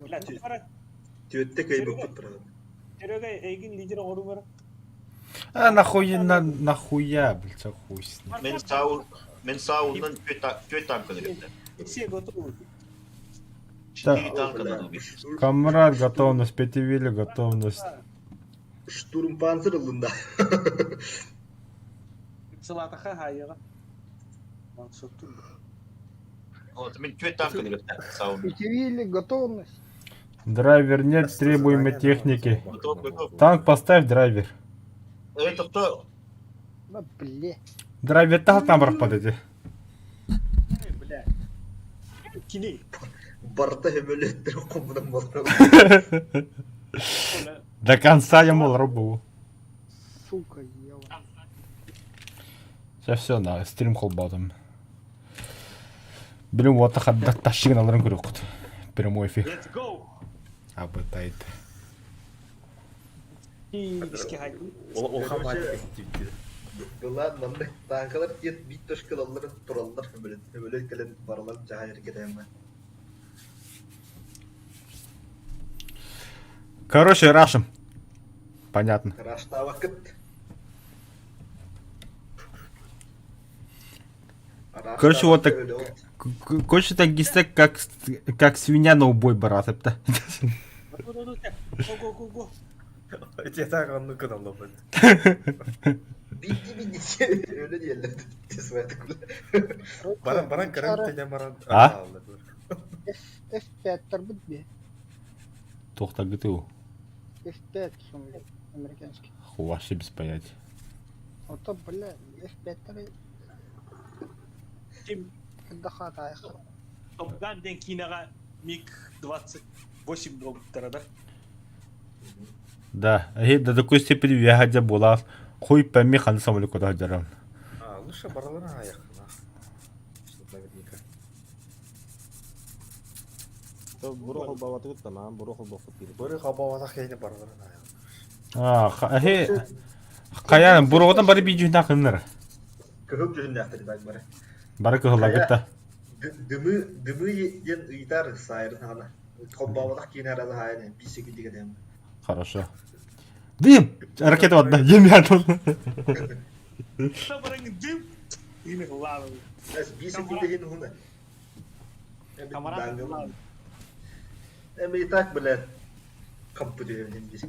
Бля, тугара Түөттэ кыайбыппыт правда. Серега эйгин лидер оҥоруу А нахуй на нахуя, блядь, хуй с ним. Мен сау мен сауннан түөт танканы кэллэ. Все готовы. Четыре танка надо убить. Камрад готовность, Пятивилли готовность. Штурмпанцер ыллында. Сылатаха хайыга. Мансуттун. Вот, мен түөт танканы кэллэ. Саун. Пятивилли готовность. Драйвер нет, требуемой техники. Готов, готов. Танк поставь, драйвер. Это кто? Да бле. Драйвер там там подойди. Бля. Кини. Барта хөмөлөттөр комунан болар. До конца я мол рубу. Сука ела. Сейчас все, на стрим холбатом. Блин, вот так тащигн алырын көрөккүт. Прямой эфир. Let's go. Абытайт. Киски хайды. Улахан баайы кэстибит. Была маннык танкалар тиет бит точкалаларын тураллар хөмөлөт. Хөмөлөт кэлэн баралар жаһан эргетэмэ. Короче, рашим. Понятно. Раштавакыт. Короче, вот так- Короче, так гистек, как, как свинья на убой барат. Го го го го. Ити так оннук гыналлабыт. Битти битти öyle diyorlar. Tesmaydık. Баран баран көрөн тэҥэ баран А? F5 тарбыт бе. Тохта ГТУ. F5 самолет американский. Вообще без понятия. Ото, бля, F5 тары Ким когда хата айха. Топ Ган ден кинага МиГ 28 доллара, да? Да, и до такой степени я хотя была. Хуй пойми, хан самолет куда жарам. А, лучше баралара аяхна. Чтоб наверняка. Бурух албаватыгыт тамам, бурух албафыт кири. Бары хабаватах кейне баралара аяхна. А, хе, каян буругдан бары би жүнә кыннар. Кыһыл дьүһүннээхтэр так бары. Бары кыһылагытта. Дымы дымы диэн ыйтар сайрын ана. Холбаабатах киин арада хаайын би секундиге дэм. Хорошо. Дым! Ракета одна, емятун. Баран дым. Ими главы. Би секунде хин хуна. Камарат главы. Эми и так, блядь, компьютер би.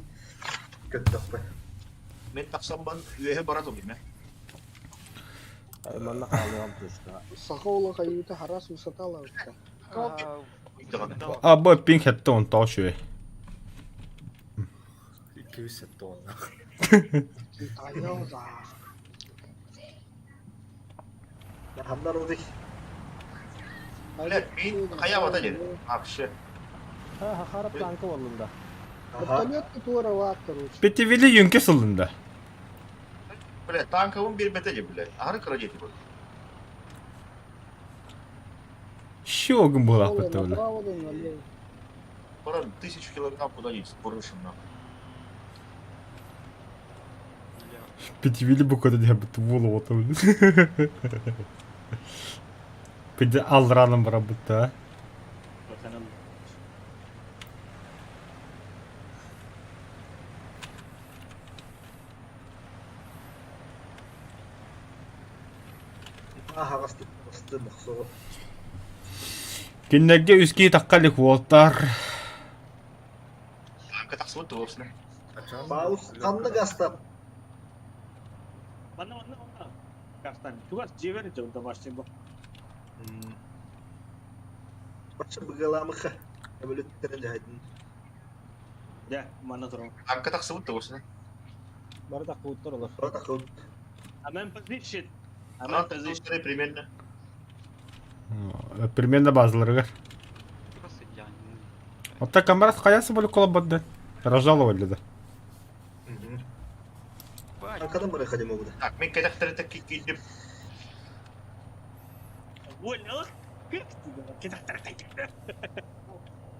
Көттөхпө. Мен тахсан үөһэ бара турдум Манна хаалыам тушка. Сахола хаюта харас высота А, бо пинг хеттон тошуе. Икки тонна. Китайоза. Ханнар одик. Блядь, мен хайа бата деді. Вообще. Ха, харап танка боллунда. Вертолет тура ват, короче. Пятивили юнке сылында. Блядь, танковым бербете де, блядь. Ары крадете был. Щогым была Направо, пытывля. направо, налево. Пора 1000 килограмм куда-нибудь порышим, нахуй. Пятивили бу куда дебет вулу отывля. Пиде алраным барабыта. Ахагасты басты мохсоо. Киннерге үски таккалик уолтар. Танка тахсыбыт туопсuna. Паус ханна гаста. Манна манна манна. Кастан. Чугас жебер жон домашний бу. Бача быгаламыха. Эволюция жайдын. Да, манна турам. Танка тахсыбыт туопсuna. Бары таккуттар олар. Протокол. I'm in position. I'm Ана in position. тахсыбыт примерно. Примерно базаларыгар. Отта камрад каясы болы колободды. Рожаловали да. Аркадан бара ходим могу. Так, мен кедахтары кийдим. Больно. Как ты?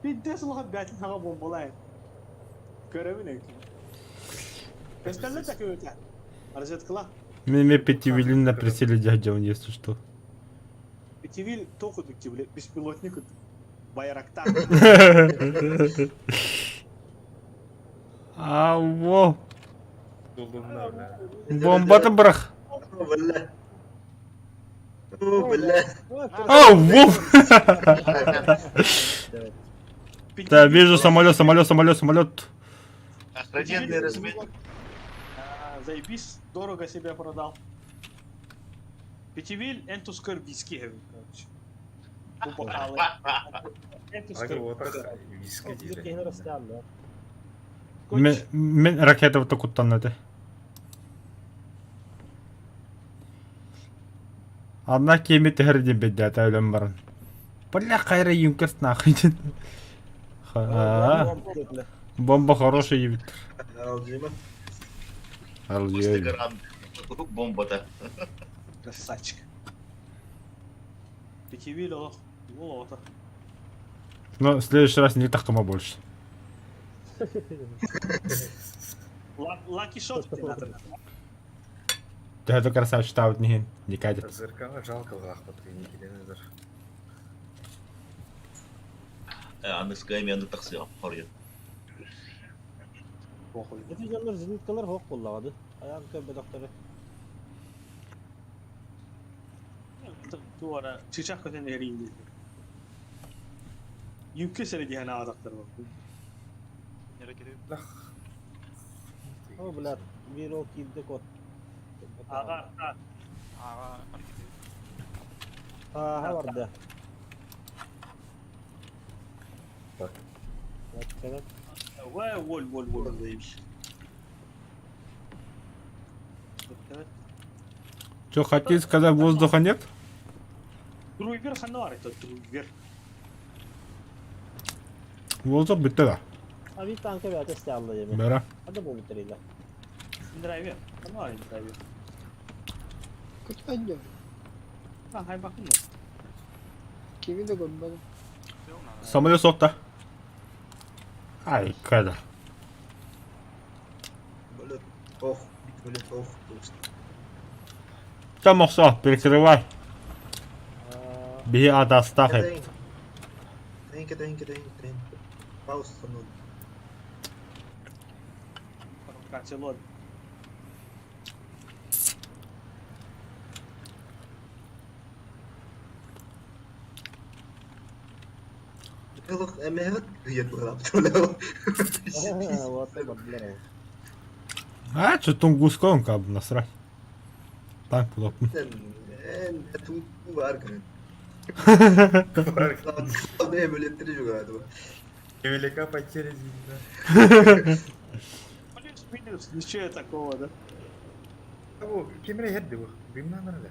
Пиздец улахан бәтин хаға бомбалайын. Көрөмүн эки. Көстөллө да көбөтө. Аржеткыла. Мен пятивили на преселе дядя, если что. Пятивил току дикти, блядь, беспилотник. Байрактар. Алло. Дулунна, бля. Бомбатын бырах. Бля. О, бля. О, вов! Да, вижу самолет, самолет, самолет, самолет. Охрененный размен. А, Заебись, дорого себя продал. Пятивиль, энтускер виски, короче. Упахалы. Ага, вот так виски дире. Мен, мен ракета вот куттан это. Одна кеми тәһәрден бедді, өлім барын. Бля, хайра юнкерс нахуй. Ха, Бомба хорошая ебит. Алжима. Инстаграм. Бомба-то. Красавчик. Пятивиль, ох, золото. Но в следующий раз не такома больше. Лаки шот ты надо. Ты это красавчик тавт не не катит. Зеркало жалко лахпат, не киленедер. Аныскай мен тахсыа хорья. Похуй. Нәтиҗәләр зениткалар хок буллады. Аяк көбе докторы. Туара, чычах көтен эрин дейді. Юкке сәрі дияна адақтар бар. Лах. О, блядь, бир ол килде кот. Ага, а, Ага, барды. Так. Так, Вай, воль, воль, воль. Заебись. Что, хотите сказать, воздуха нет? Другвер хануар, это другвер. Воздух бітті да. А бит танка бәте стялды еме. Бәрі. Ада бу битериле. Драйвер, хануар драйвер. Куда идем? А, хай бакын. Кими да көрбөдүм. Самолет соқты. Ай, када. Блядь, ох, блядь, ох. Там охса, перекрывай. Бии адастах еп. Тенька, тенька, тенька, тенька. Пауза ну. Кацелон. Лох, эмэхэт я было. Вот бардылар. А, что тунгуском как бы насрать. Так, плохо. Эн, ту бар кырын. Не бөлеттири жугады. Велика потеря да. Плюс минус, ничего такого, да? Бу кемре херди бу. Бимнан арада.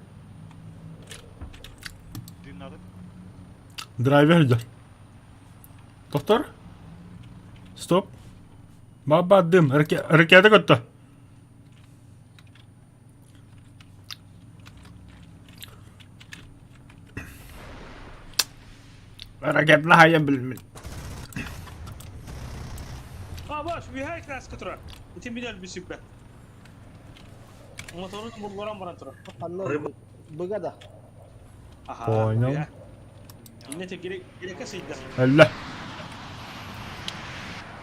Драйвер идет. Доктор? Стоп. Баба дым. Ракета готова. Ракетна хая билмин. А, баш, вихай краска тура. Ити минел бисиппе. Моторун булгоран баран тура. Анна быгада. Ага. Понял. Иннете керек керек сыйда. Әллә.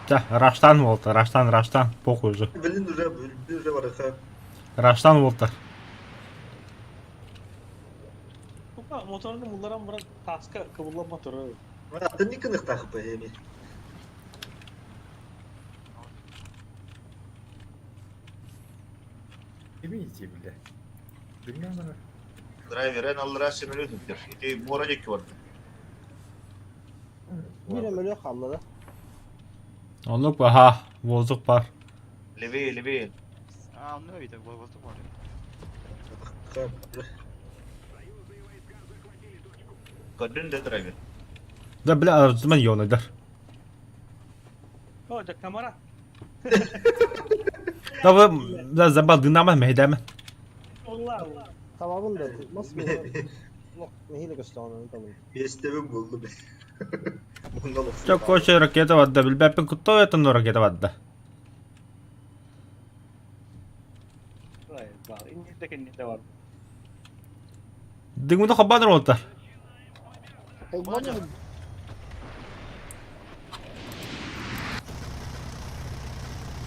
Да, Раштан болды, Раштан, Раштан, похуй уже. Блин, уже, блин, уже барыха. Раштан болды. Тупа моторун булгоран баран таска кыбылла мотору. Атын никынык тахып эми. Кеми ити бля. Бимнан арада. Драйвер аллара самолет үттер. Ити мора дек бар. Бир эмеле халлы да. Оны ага, воздух бар. Левее, левее. А, ну это воздух бар. Көрдүн да драйвер. Да, бля, арзыман йонайдар. О, да камара. Да, вы, да, забал динаман мейдәмен. Алла. Тамамын да. Nasıl bir Лох, нехиле көстөгөн табын. Бестебим болду бе. Мунга лох. Чо коше ракета бадда, билбәппин кутто это но ракета бадда. Ай, бар. Иннете кеннете бар. Дигмуда хабадар болды. Холбанын.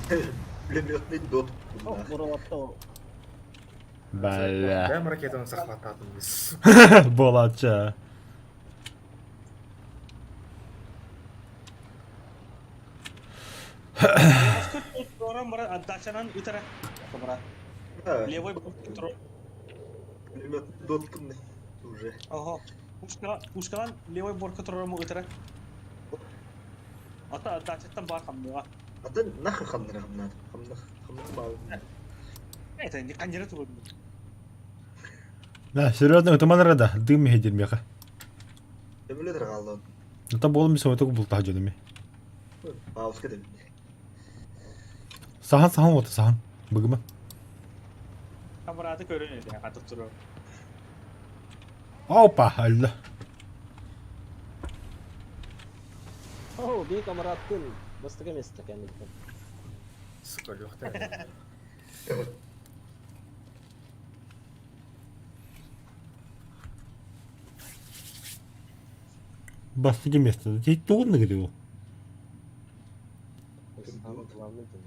Пулеметный дот. Ох, буралатта ол. Бля. Бэм ракетаны захвататын, сука. Болача. Отдачанан ытара. Левой Пулеметный дот уже. Ого. Пушкалан левой борка турарымы ытара. Ата отдачаттан бар хамныга. Ата нахуй ханнара хамнат. Хамнах хамнах бал. Это не кандидат турун. Да, серьезно, это манара дым мехедир меха. Эмиле қалды. Это болым мисо это булта жөнөмө. Пауска деп. Сахан сахан ота сахан. Бүгүмө. Камераты көрүнөт, катып турар. Опа, алла. О, бей камараттын. Бастык эмес кәндиктен. Сука, легкая. Бастыгы место. Ты тугунна где Самый главный день.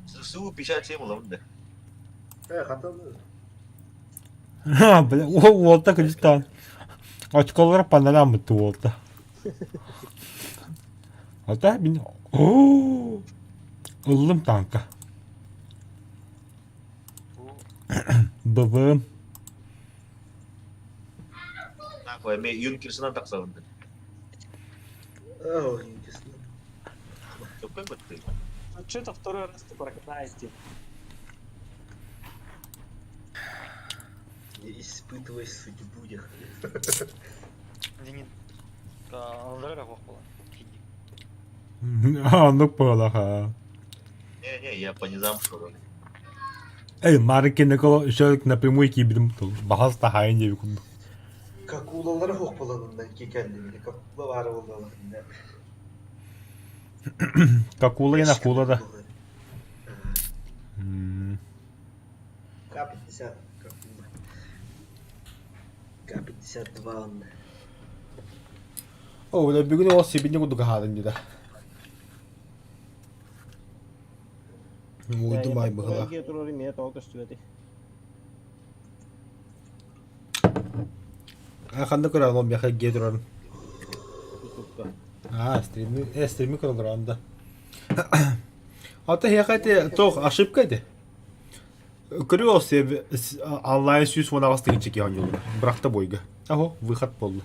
ССУ 57 улам да. Хатан. Ха, бля, о, уолта кристан. Очколар панорама туолта. Ата мин О! Ыллым танка. БВ. Нахуй, мен юнкерсынан тақсабын. О, интересно. Какой вот ты? Что-то второй раз ты прокатаете. Не испытывай судьбу, я. Зенит. Алдарга кох була. А, ну полаха. Не-не, я по низам шел. Эй, Марки Никола еще напрямую кибидим. Бахас тахайын деп кунду. Какулалары хоқ боланында кекәнде. Какула бар болаларында. Какула и накула да. К-50. Какула. К-52 он. О, бля, бүгүн ол себини кудуга хадын дида. Уйду май быгыла. Турар име тоғы көстүбэти. А ханды көрөр ол бияка гедрон. Ютубка. А, стрими, стрими көрөр да. Ата хекайте тох ошибка ди. Көрү ол себ онлайн сүүс вон агас тыгынчы ки ханьолу. Бракта бойга. Ахо, выход болду.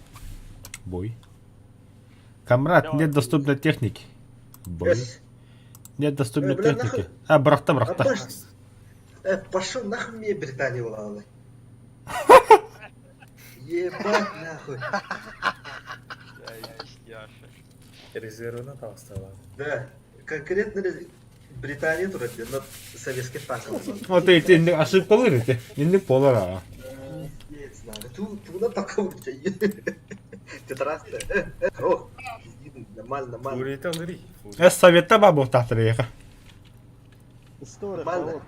Бой. Камрад, нет доступной техники. Бой. Нет доступной Бля, техники. нахуй. А, бракта, бракта. Пошел нахуй мне Британия была. Ебать нахуй. Резервына тағыстала. Да, конкретно Британия турат, но советский танк. О, ты, ты, ошибка болар эти. Инник болар а. Пиздец, надо. Ту, туда такого Тетрасты. О, нормально, нормально. Фурита лыри. Советта бабу тахтырыга. История. Нормально.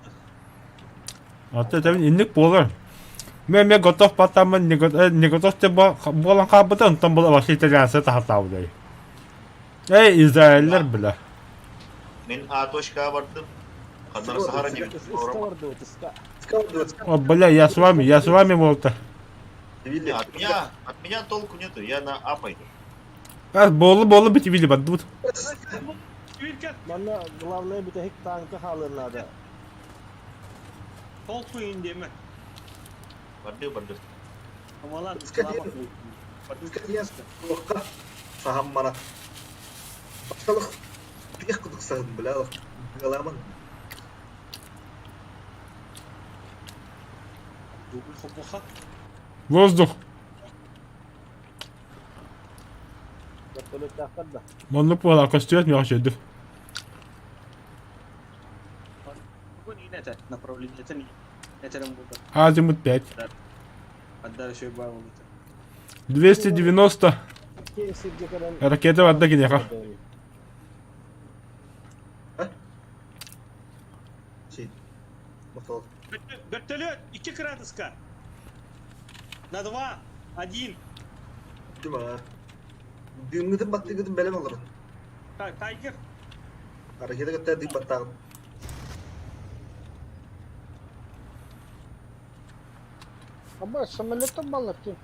Ата это инник болар. Мен мен готов батамын, не готов, не готов те болан кабытын, там была вообще итальянцы тахтаудай. Эй, Израильлер, бля. Мен А точкаға бардым. Қандар Сахара не О, бля, я с вами, я с вами, Волта. От меня толку нету, я на А пойду. А, болы, болы бить вили бадут. Манна главное бүтәһик танка халыр надо. Толку индеме. Барды, барды. Амалан. Сахам мана. Башкалык бих кудук сагын бля, галаман. Дубль хопуха. Воздух. Вертолет да. Манны пола костюм я вообще Это направление, это не. Это Азимут 5. Отдали еще и бавил 290 ракета варда генеха. Вертолет, 2 градуска. На 2, 1. Дима. Дыымҥытын баттыгытын бэлэм олорун. Тайгер. Ракета кытта дыым баттааҕын. Аба самолеттан баллар ким?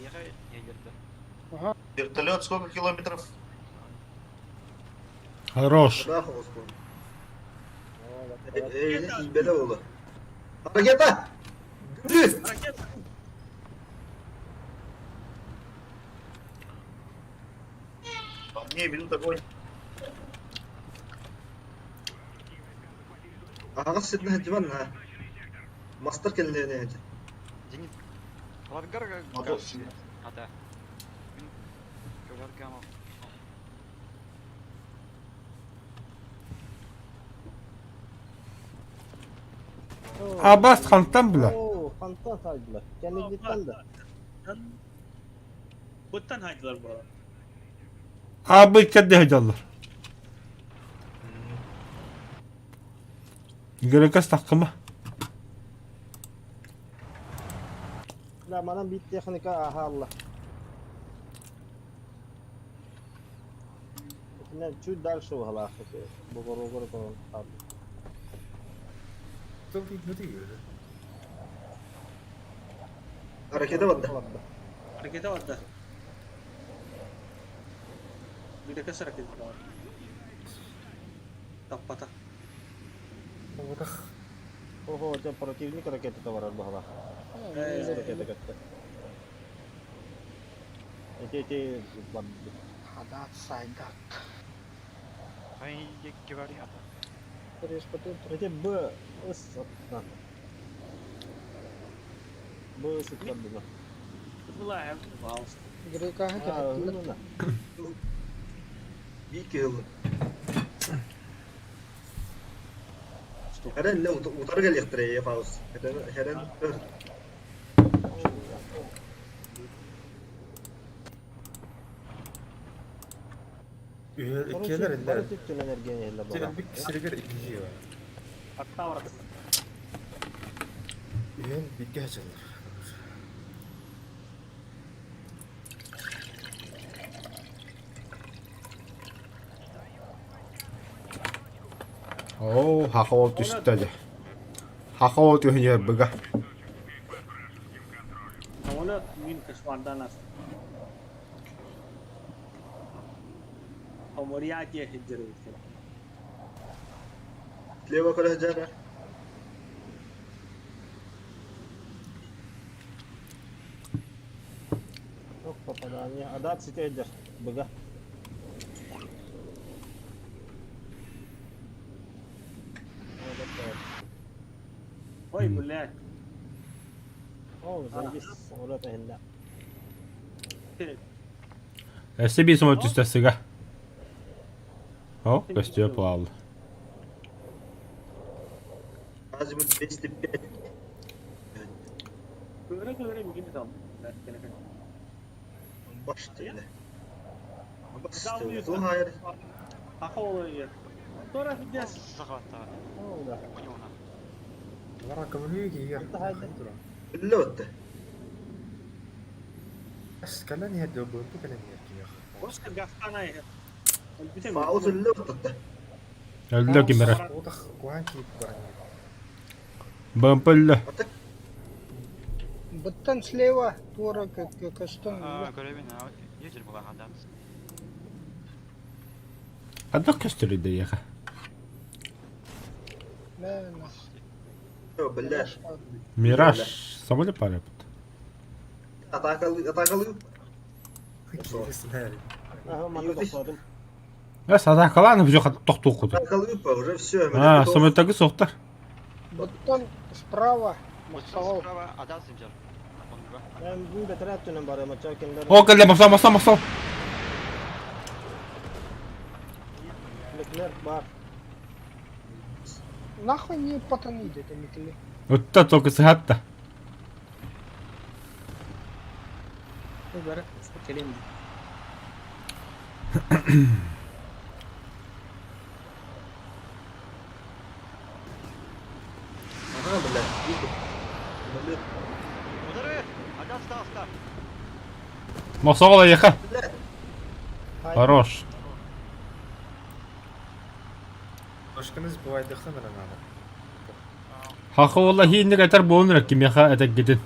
Ехай, егерді. Ага. Вертолет сколько километров? Хорош. Ыраах оҕус буолла. Эйигин тиийбэтэ буолуо. Ракета! Дымы! Ракета. По мне ведут огонь. Аҕыс сирин сылдьыбан ha. Мастар кэллиэнэ сылдьар. Зенит. Ларгар Мотор. Ата. Көлөр гамма. Абас хантан била. Оо, хантан сайдылар. Кэннигиттэн да. Буттан хайдылар buralar. Абы кэрдэ сылдьаллар. Грекас таккыма. Да, манан биир техника аһа алла. Итинэн чуть дальше уһалаах бугуругур көрөн хаалла. Тыл тиийбэт үһү. Ракета барда. Барда. Ракета барда. Грекас ракета бар. Таппата. Оҕотох. Ого, это противник ракетата барар баһалаах. Ракета кытта. Эти эти барды. Хадат сайдат. Хай говори ата. Эти Б С аттан. Б С аттан. Была, пожалуйста. Грека А, хатыр. ну на. Биир киһи ылла. Хэрэн не утары кэлиэхтэрэ ийэ Фауст. Хэрэн хэрэн өр. Үһү иккиэлэр Бары иннэр. түттүнэн эргиэн иһиллэр Сир баҕа. бик сиригэр икки бар. Атта барат. Үһүн бикке хачыллар. Оо, хахаол түстэ дьэ. Хахаол түһүнэр быга. Самолет мин кошмардан аста. Амурия хиджер. Слева көрө сылдьар. Ох, попадание. Адат ситейдер. Быга. Ой, блядь. О, заебись, самолет иһиннэ. Өссө биир самолет түстэ сыга. О, көстүө паалла. Азимут 205. Көре көре мигин там. Башты эле. Басты. Ту хайыр. Ахол. Тора фидес. Захвата. О, да. Понял на. Лара көмүлүү киһигэ. Үллэ отты. Кэлэн иһэр дөө быымпы кэлэн иһэр киһиэх. Оскар гафтана. Фауст үллэ оттотта. Өллө кимэрэ. Оҕотох куһаан киип баран иһэр. Бампы өллө. Ата Быттан слева туора көстөн. Көрөбүн, егер була хадат. Хадах көстөр идэйэхэ. Мэн. Бля. Мираж самолет пара. Атакалы атакалы. Киирсинээр. Аха, манна тохтоотум. Э, садакалааны бу жака тохтуу куту. Атакалы уже все. А, самолеттагы соқтар. Быттан справа. Махсал. Справа адат симжар. Мен бу бетерәт түнен барым, ача киндер. О, кэллэ маса маса маса. Леклерк бар. Нахуй не потони это микли. Утта только сыхатта. Бара, келем. Ага, бля. Самолет. Удары! Адат стал, стал. Мохсоҕол эйиэхэ. Хорош. Башканы сбивайдыхтан эрэ наада. Хаха уола хиинник этэр буолун эрэ кимиэхэ этэргитин.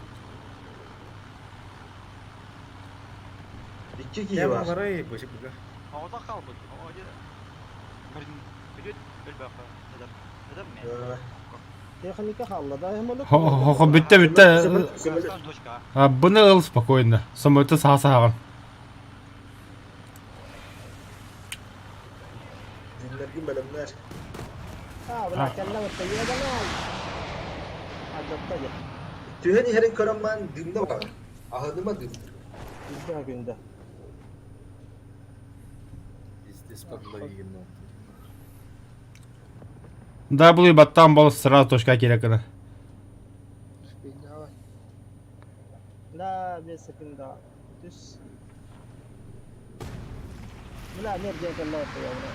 Икки киһи бар. Барай бу. Оҕото хаалбыт. Бүлүт өлбөхө. Эдэр мен. Техника хаалла да самолет. Хо бүттэ бүттэ. Бұны ыл спокойно. Самолеты саха саҕан. Dinlergin бэлэмнэр. А, бля, кэллэ бытта ебана. Адатта дьэ. Түһэн иһэрин көрөн маан дымда бар. Аһыныма дым. Күндэ күндэ. Пиздец подлогин. W баттан бол сразу точка керек гына. Успей, давай. Да, 5 секунда. Түс. Бля, нерден кэллэ бытта ебана.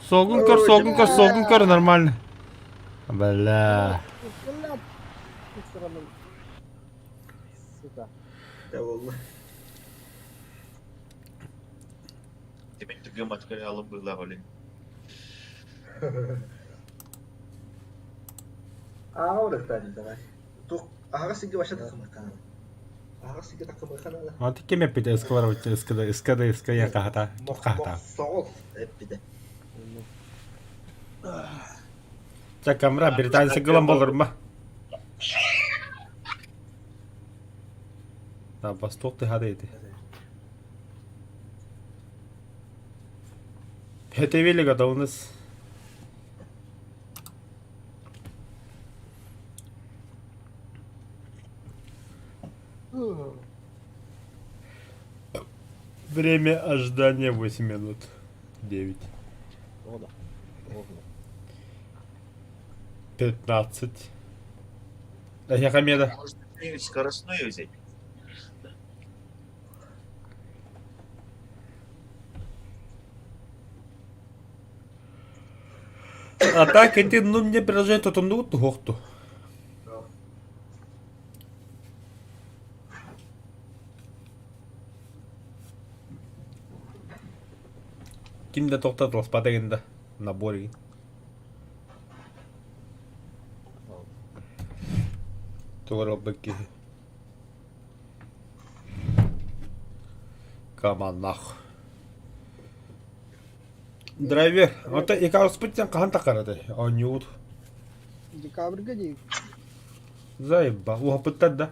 Солгун көр, солгун көр, солгун көр, нормально. Бля. Бля. Сука. Да болла. Демек түрген матка алып была оле. Аа, орықтан давай. Тух, аға сиге баша такымы канал. Аға сиге такымы канал. А ты кем эппит эскалар бит эскада эскада эска я кахата. Кахата. Соғыл эппиде. Ча камра британцы гылан болор ма. Да, восток ты хада эти. Петевили готовность. Время ожидания 8 минут. 9. Ода. 15. Ахамеда. Может, скоростную взять? А так эти, ну мне приложение тут ну тухту. Ким да тоқтатыл спатагында набор еген. Тугар бакки. Каманах. Драйвер, ата икарспыттен хаһан таххарады? Оонньуут. Декабрьга дии. Заеба. Уһаппыттар да.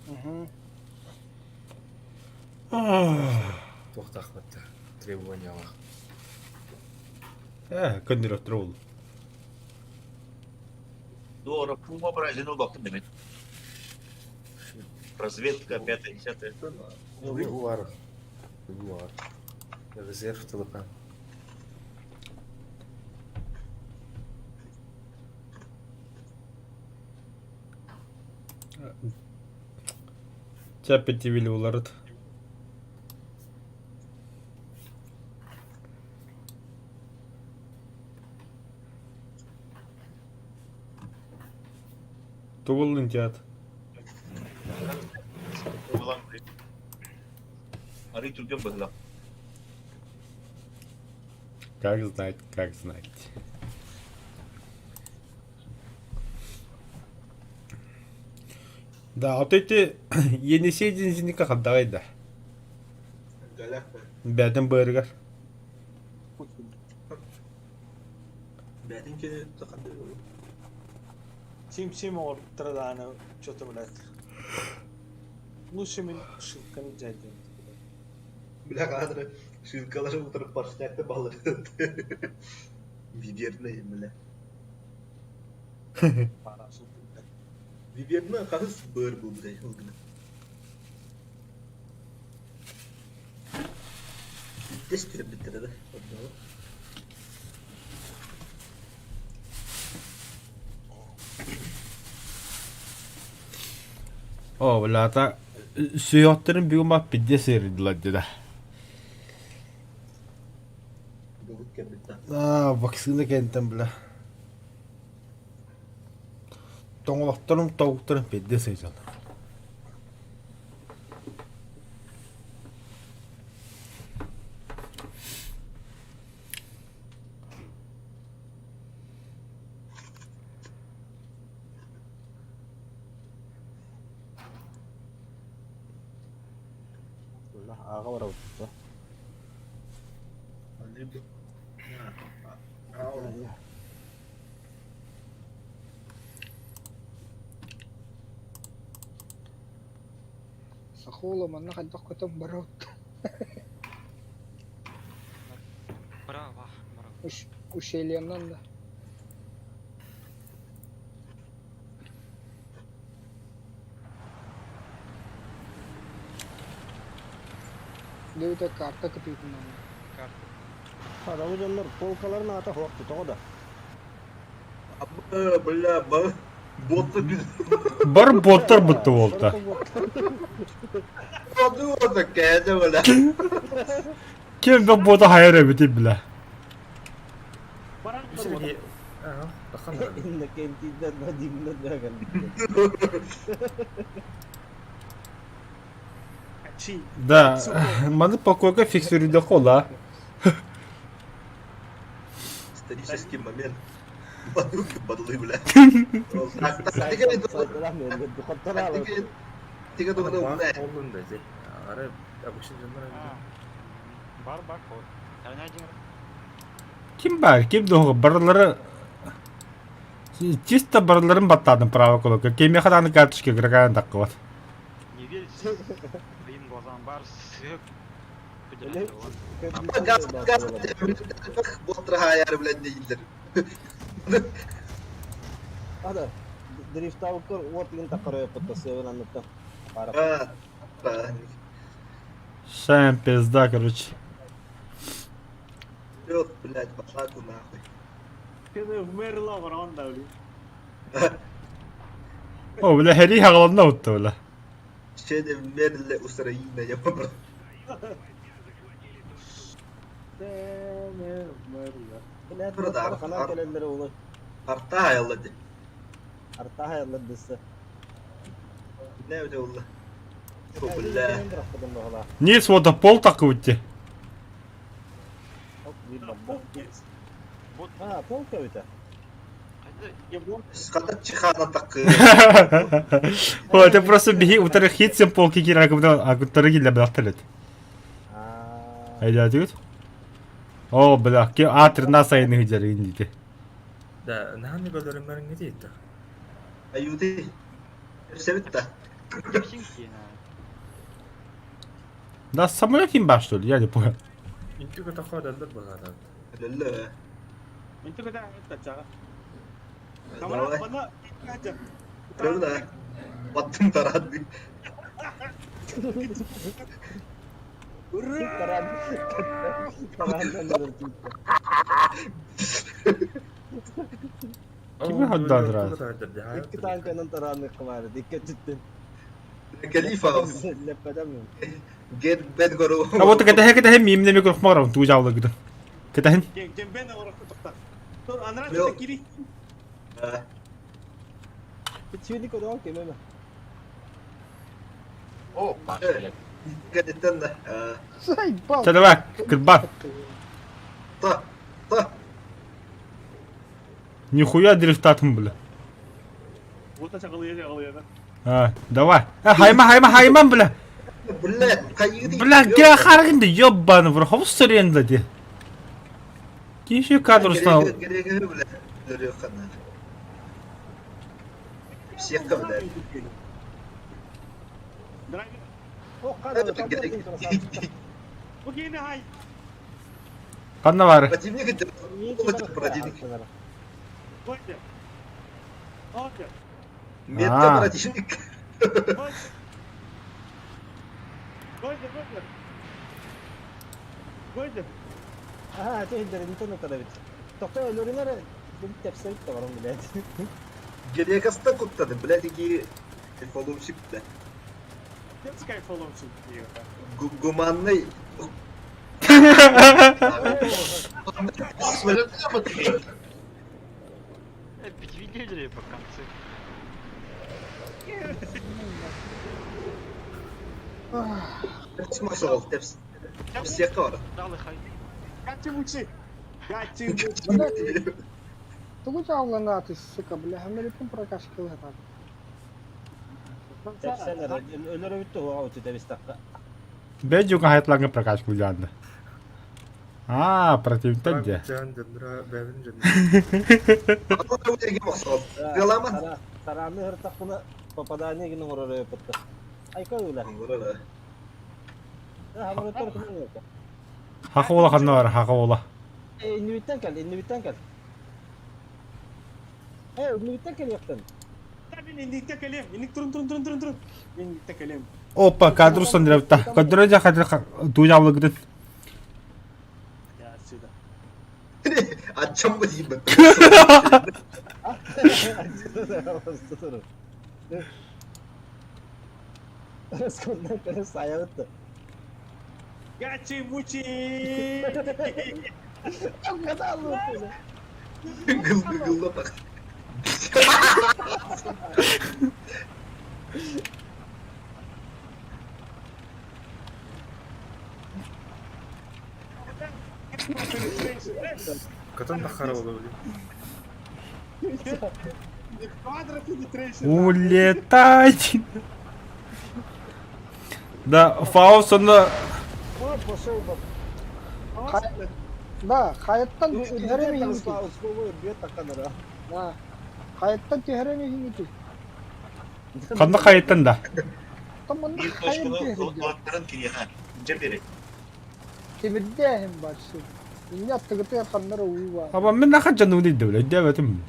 Угу. Туохтаахпатта. Требованиялаах. Э, көннөрө ол. Дора, Пума, Бразину, бактым демек. Разведка, пятое, десятое. Ягуар. Ягуар. Резерв ТЛП. Чаппетивили уларыт. Тубуллун театр. Арый түрген была. Как знать, как знать. Да, вот эти Енисей Дензиника давай да. Бәтен быргар. Бәтин күнү тақады. Сим-сим оҕортор что-то, блядь. Лучше мин шилканы дьайдым. Бля, кадры шилкалары утырып поршнякты балыр. Виверна, бля. Виверна қағыз бөр бұл, бля, ылгына. Тес түріп бітірді. О, бля, та сүйөттерин бүгүн бап пидде сыйрдылар деді. Бүгүт кембитта. А, вакцина кентен, бля. Тоҥолохторум тобуктарым пиздец сылдьаллар. Ааҕа барабыт да. Сахола манна хайдах көтөн барабыт? Браво, браво. Ущельеннан да. Дебите карта кытыытынан. Карта. Хараҕы дьоннор полкаларын аата суох тоҕо да. Бля, боты Бар боттар бытты болта. Боты кээде бля. Ким да бота хайар эбити бля. Иннокентийдер Вадимнар даган. Да, маны покойга фиксируйда кола. Исторический момент. Бадуки бадлы, бля. Бар бар код. Ким бар, ким доҕо барылары чисто барыларын баттаадым право кулака. Кемеха даҕаны карточка игрокаан таххыбат. Не верить своим глазам бар сык. Газ, газ, блядь, не елдер. Ада, дрифтауктар уот игин таккарай опытта сыабын анныттан. Шайм пизда, короче. Вперед, блядь, в атаку нахуй. Вмерла ворон, да, блин. О, бля, хери хагаланна утта, бля. Ще не вмерли Украина, я побрал. Арта аяллады. Арта аяллады. Не öyle Бля. Не свода пол так уйти. А, пол көбүтэ. Ската чихана так. О, это просто беги утары хитсем полки кира куда а кутары гиле бляхталет. Айда тут. О, бля, ки А13 айны хиджер индите. Да, наханы бөлөрүмөрүн гидейт. Аюды. Себетта. Да, самолет имба, что ли? Я не понял. Интүгө тохоо даллар багадан. Лөллө. Интүгө да тача. Давай. Правда. Баттым тарады. Ура! Кими хаддан рад? Икки танканан тараны кымары, дикке түттүн. Калифа. Леппедем. Гет бен гору. А вот кэтэ кэтэ мимне микрофон туу жаулы гыды. Кэтэхин. Ген бен ороху тохта. Анра кири. Чүни көрөн кемеме. О, блядь. Кэтэттен да. Заебал. Чэ давай, кырбан. Та. Та. Нихуя дрифтатым, бля. Вот чагылыя. А, давай. А, хайма, хайма, хайман, бля. Бля, кайыгы. Бля, ге харгынды, ёбаны, бро, хобус сөренді де. Кеше кадр стал. Кереге, бля. Лөрөкана. Всех бля. Драйвер. О, кара, Окей, хай. Канна бар. Противник это противник. Гойде. Окей. Метка противник. Гойде, гойде. Гойде. Аа, тейдер интернет арабит. Тохто өлөрүнөр тепсерик да барам блядь. Герекаста куттады, блядь, иги кайфолумщик, бля. Кем кайфолумщик? Гуманный. Видели по конце. Тэпс махсал, тэпс. Тэпсиэххэ бара. Гачи-мучи! Гачи-мучи! Тугу чаалланааты, сука, бля, Американ прокачкалыһытар. Тэпсэн эрэ, өлөрө бүттэ уоҕа уту тэбистэххэ. Бэдьуга хайтлаҥҥа прокачка улаанна. Аа, противниктар дьэ. Дьон дьонноро бэйэбин дьонноро. Тыаламан. Тарааны ыһыртахпына попадание гин оҥорор өйөппүттэ. Айка ыла. Хамырыттар кымын Хаха ола ханна бар, хаха ола. Иннибиттэн кэл, иннибиттэн кэл. Э, иннибиттэн кэлиэхтэн. Мин инниктэ кэлиэм. Инник турун турун турун турун турун. Мин инниктэ кэлиэм. Опа, кадр устан Кадр жа кадр туйаалыгытын. Я отсюда. Аччам бы деймін. Раскондан кэлэн саайабыт. Гачи-мучи! Гылды так. Катан да хараба блин. Улетай. Да, Фауст онно Пошел бы. Да, хайаттан түһэрэн иһиҥити. Да. Хайаттан түһэрэн иһиҥити. ханна хайыттан да. Там манна Биир хайат точканы түһэрдэ. ылаттарын киниэхэ. Дьэ бери. Тимирдээһин бар сир. Инне аттыгытыгар ханнара уу баар. Аба мен наха жануны дәүлә дәбәтим.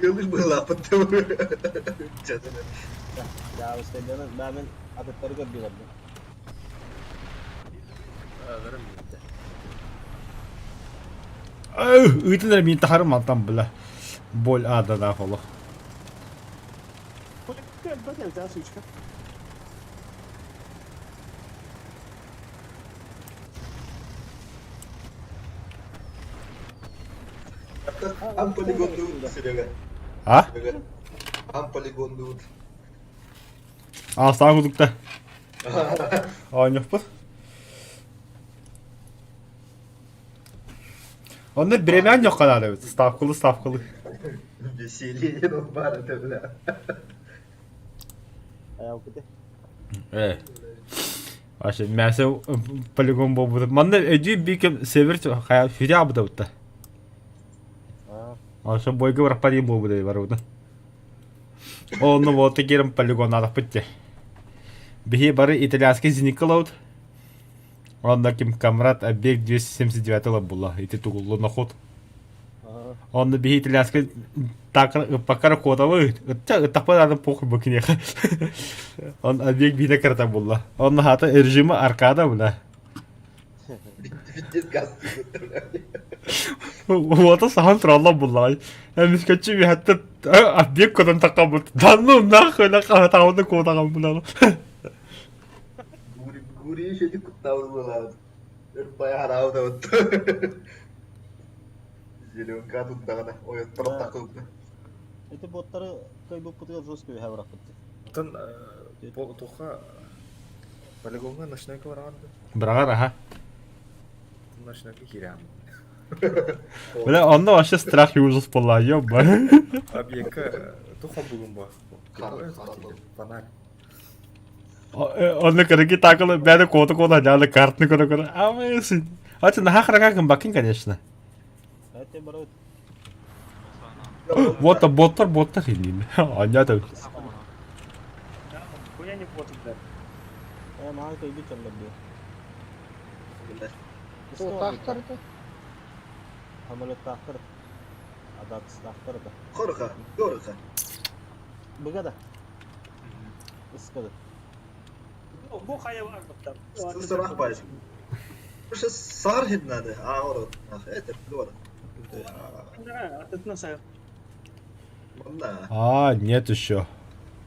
Тыалыр быһылааппыт. Ыытын мин тахарым мантан била. Боль ада да холо. Сучка. Ам полигонду Серега. А? Серега. Ам полигонду. А, саң удукта. Ааньохпут. Онно бремян yok kadar evet. Ставкалы ставкалы. Веселье бар это, бля. Э. Вообще, мясо полигон болбут. Манна өдүй бикем север хая фүря буда бутта. Ошо бойга бар пари болбут бар буда. Онно вот керем полигон ада пытте. Бихи бары итальянский зеникалаут. Онно ким Камрад объект 279 ла була. Ити тугуллу наход. Онно бихи итальянский так пока кодовы. Тапа надо похуй бакине. Он объект бине карта була. Он хата режима аркада була. Пиздец газ бля. Вот сахан туралла була. Эмискачи би хатта объект кодан такабыт. Да ну нахуй нахуй таунда кодаган була. Гури гури еще куттабыз была. Бая харау да вот. Зеленка тут дагана. Ой, тұрып тақылды. Эти боттары кайбы путыгар жестко вихаврахпыт. Тан тоха полигонга ночнойка бараганды. Брагар аха. Ночнойка кирям. Бля, онно вообще страх и ужас була, ёба. Объектка тоха бүгүн ба. Фонарь. Онно кыргы такылы бәді коты кода жалы картны көрө көрө. Амысы. Аты на хахрага бакин, конечно. Это барут. Вот боттар боттар хинин. Аня да. Хуя не боты, блядь. Э, маған кайбы чамдабы. Тахтарды. Самолет тахтар. Адат тахтар да. Хорха, горха. Быгада. Искады. Бу хая бар там. Сұрақ бар. Уже сар хиднады. А, ород. Это город. Атытна сай. Мында. А, нет еще.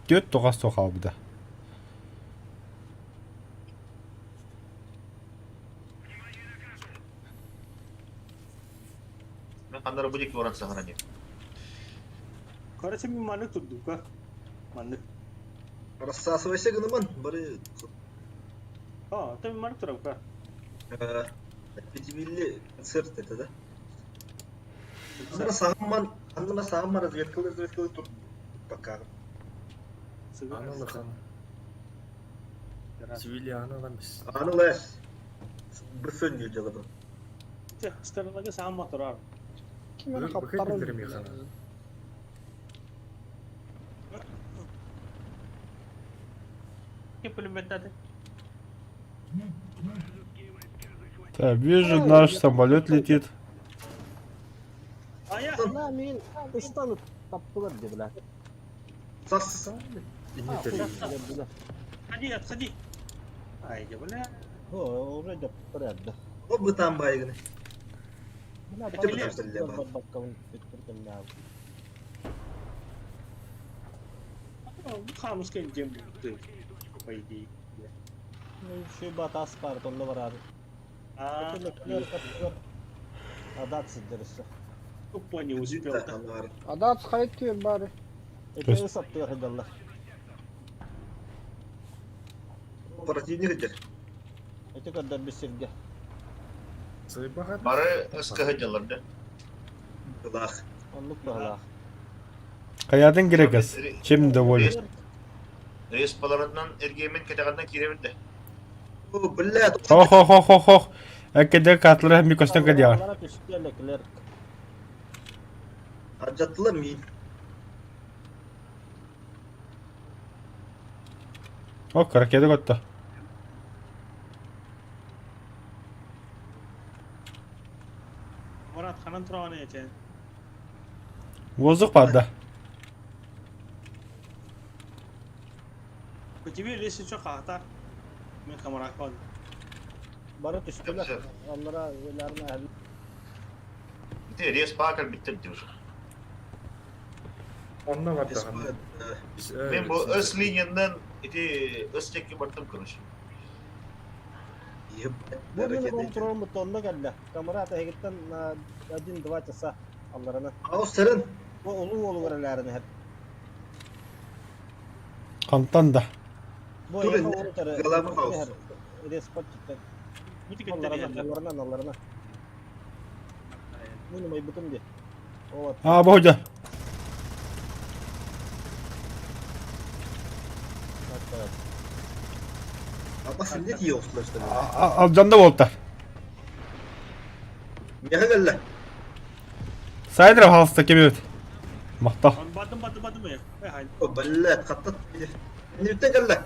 Төт тоғас тоқал бұда. Мен ханнары будет город сохранить. Короче, мин маннык турдука. Маннык. Рассасывайся гыныман, бары А, ты маннык турабка. Пятимилли концерт это, да? Анна саамман, анна саамман разведкалы разведкалы тут пока. Аны хан. Цивили аны ылан бис. Аны лэс. Бысын дело. Сторонага саамма турар. Ким эрэ Быхай хаптарар билдирим яхана. Ким пулеметтады? Так, вижу, наш самолет летит. А я На мин ыстан таптылар дии бля. Сас. Инне Отходи, отходи. Ай, я, бля. О, уже дьаптар эрдэ. О бытан байыгны. Бля, Это потому что лево. Баккабын бүттүрдүм Хамская землю, ты, по идее. Şu батас бар, онно барар. А, Адат сиддерisi. тупо не успел. да. Адаат хайт түөр бары. Это саптыгар хыдаллар. Противник дер. Эти көрдөр бисирге. Сыйбаха. Бары СКХ дьаллар да. Лах. Оннук баһалаах. Хаятын керек Чем доволен? Рейс баларынан эргемен кетегандан киребин де. О, блядь. Хох, хох, хох, хох, хох. Әккеде катлары микостан кадия. Алара түстү клерк. Аджаттыла мин. Ок, ракета готта. Мурат, ханан тураны этен. Воздух падда. По тебе лезь еще хата. Мен камарак бады. Бары түстүлөр. Алара өләрин Ити рейс паакар биттер диyor. Онна бар дахан. Мен бу өс линиянан ити өс текки бартым короче. Ебать. Бу мен контроль мутонна келді. Камера тегиттен 1-2 часа алларына. Ау сырын. Бу улуу болу өреләрин хеп. Кантан да. Бу Тур яка инде, улуу Галама хаус. Респот чыкты. Бути Алларына, алларына, алларына. Мин майбытым ди. Вот. А, божа. Апа сен не тие осылар что ли? Алжанда болта. Меха келді. Сайдыр халыста кемебет. Мақта. Бадым, бадым, бадым я. Эй, О, блядь, қаттат. Не үттен келді.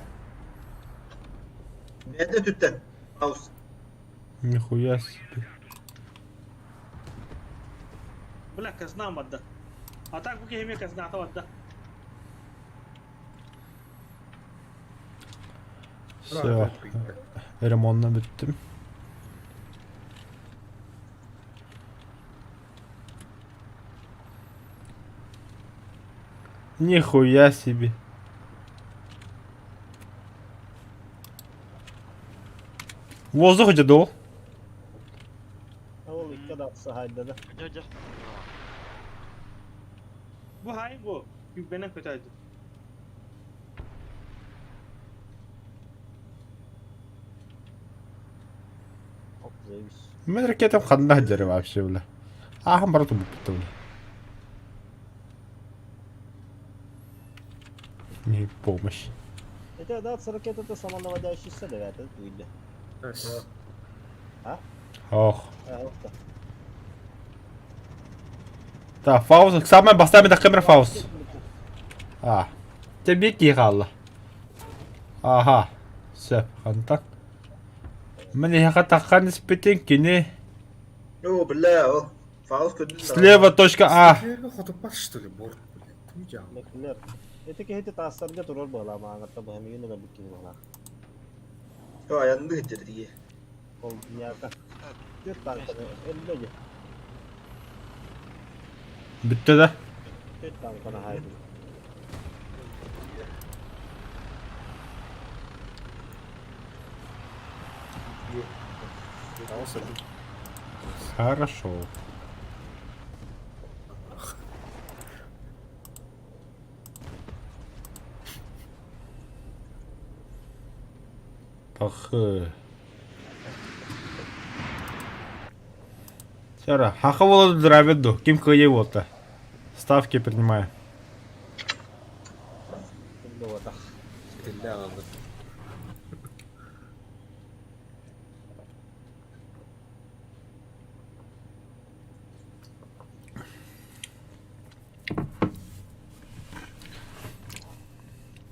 Бәді түттен. Хаус. Нихуя себе. Бля, казна бадда. А так бу кеме казна та бадда. Все. Ремонтны бүттім. Нихуя себе. Воздух где дол? Ол икки да сахайда да. Дядя. Бу хай бу. Бенен көтөйдү. Оп, заебись. Мен ракетам ханда дері вообще, бля. Ахам брату бутты, бля. Не помощь. Это да, ракета это самонаводящийся, да, это туйды. Ох. А, опта. Так, Фауст, самая бастами да камера Фауст. А. Тебе кихалла. Ага. Сөп, хантан. Мен яха таққан іспетен кені. О, бля, о. Фаус көдін. Слева точка А. Хотуппат что ли борт, блядь. Туй Например, это кehiti таастарга турар буола, мааҥатта быһамыйын өлөрбүт киһи буолаах. О, аянды хеджер тие. Ол дьяка. Түр танканы өллө дии. Бүтті да. Түр танканы хайды. Хорошо. Пахы. Сара, хаха буола драйвер ду? Ким кыайыы буолта? Ставки принимаю. Буолбатах. Итиннэ аҕалбыт.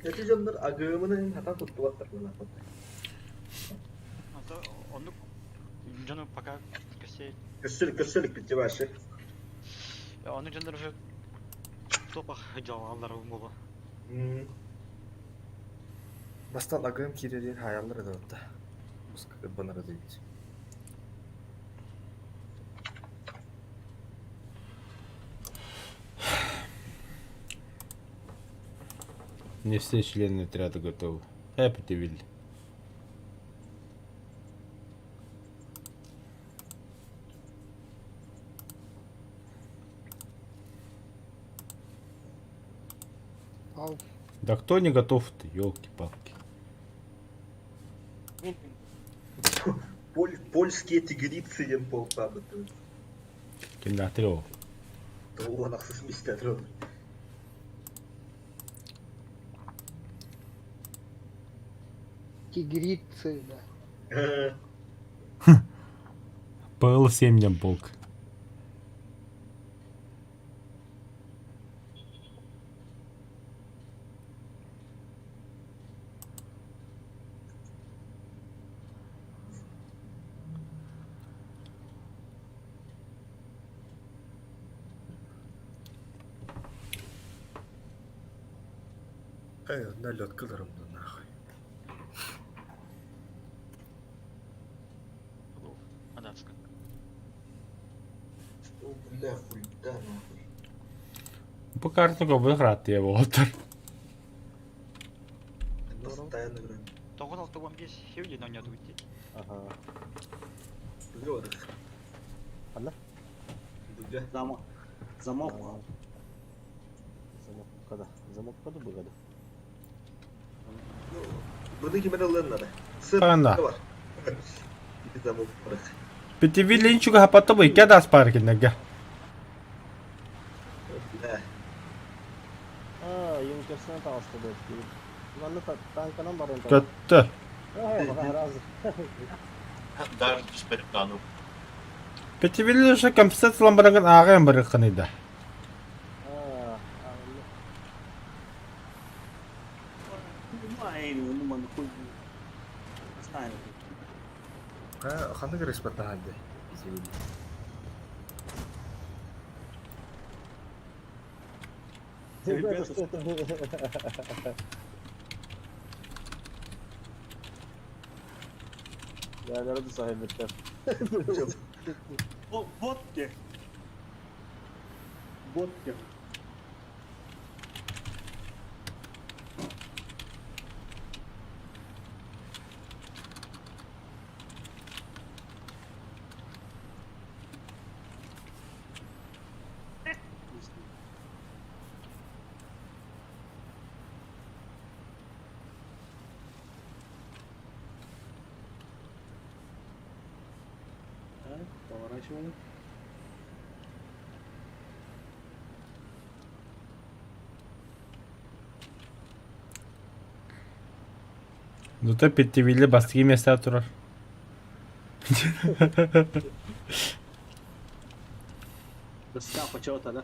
Эти дьоннор агыымын хатан туттубаттар буолаахпыт. Оннук дьону пока көссе Көссөлүк көссөлүк битти башы. Оннук дьоннор уже топах дьалалар буолуо. Бастан агыым киирэрин хаайаллар ыдыбытта. Банара дейбит. Не все члены отряда готовы. Хэппи Вилли. Ал. Да кто не готов-то, елки-палки. Поль, польские тигрицы диэн полпаабыт. Киндатыров. Тоҕуон ахсыс мистер. Тигрицы, да. ПЛ-7 диэн полк. Эй, налет кыларым да нахуй. Адацка. Бля, хуйта нахуй. Бу карту выиграть буолтар. Постоянно играю. Тоҕун алта уон биэс сеүден оонньоотубут дии. Аха. Бля, барых. Ханна? Бля. Замок. Замок. Замокка да. Замокка да быгада. Bunu kimin alın надо? Сыр Ханна. бар. Замок барых. Пятивилли ничего хапатабы, кеда спаркинага. Бля. Аа, Юнкерсен таҕыста диэт. Манна танканан баран Көттө. Ээ, разы. Даже түспэтим даҕаны. Пятивилли уже компенсациялан барагын ааҕайан барыхханыйда. Аа, Ну, маны хуй. Оставим. Ханнык респектаһан дии? Пятивилли. Ребята, что это было? Я народу сахибиттер. Вот где. Вот где. Так, поворачиваем. Зато Пятивилли бастыгы места турар. Доска почета, да?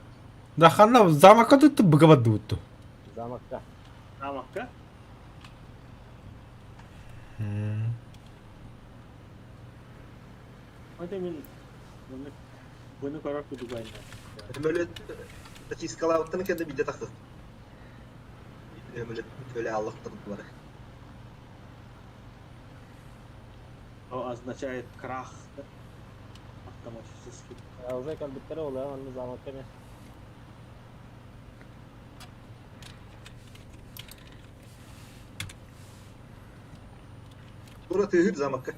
Да ханна замокка тут быгабадууту. Замокка. Замокка? Вот именно. Бұны көріп күдігайын. Өмөлөт статистикалаабыттан кэннэ биирдэ тахсар. Өмөлөт төлө аллахтар Означает крах. Да? Автоматически. Уже калбиттер ола, онны замокка ме. Тура тыһыр замокка.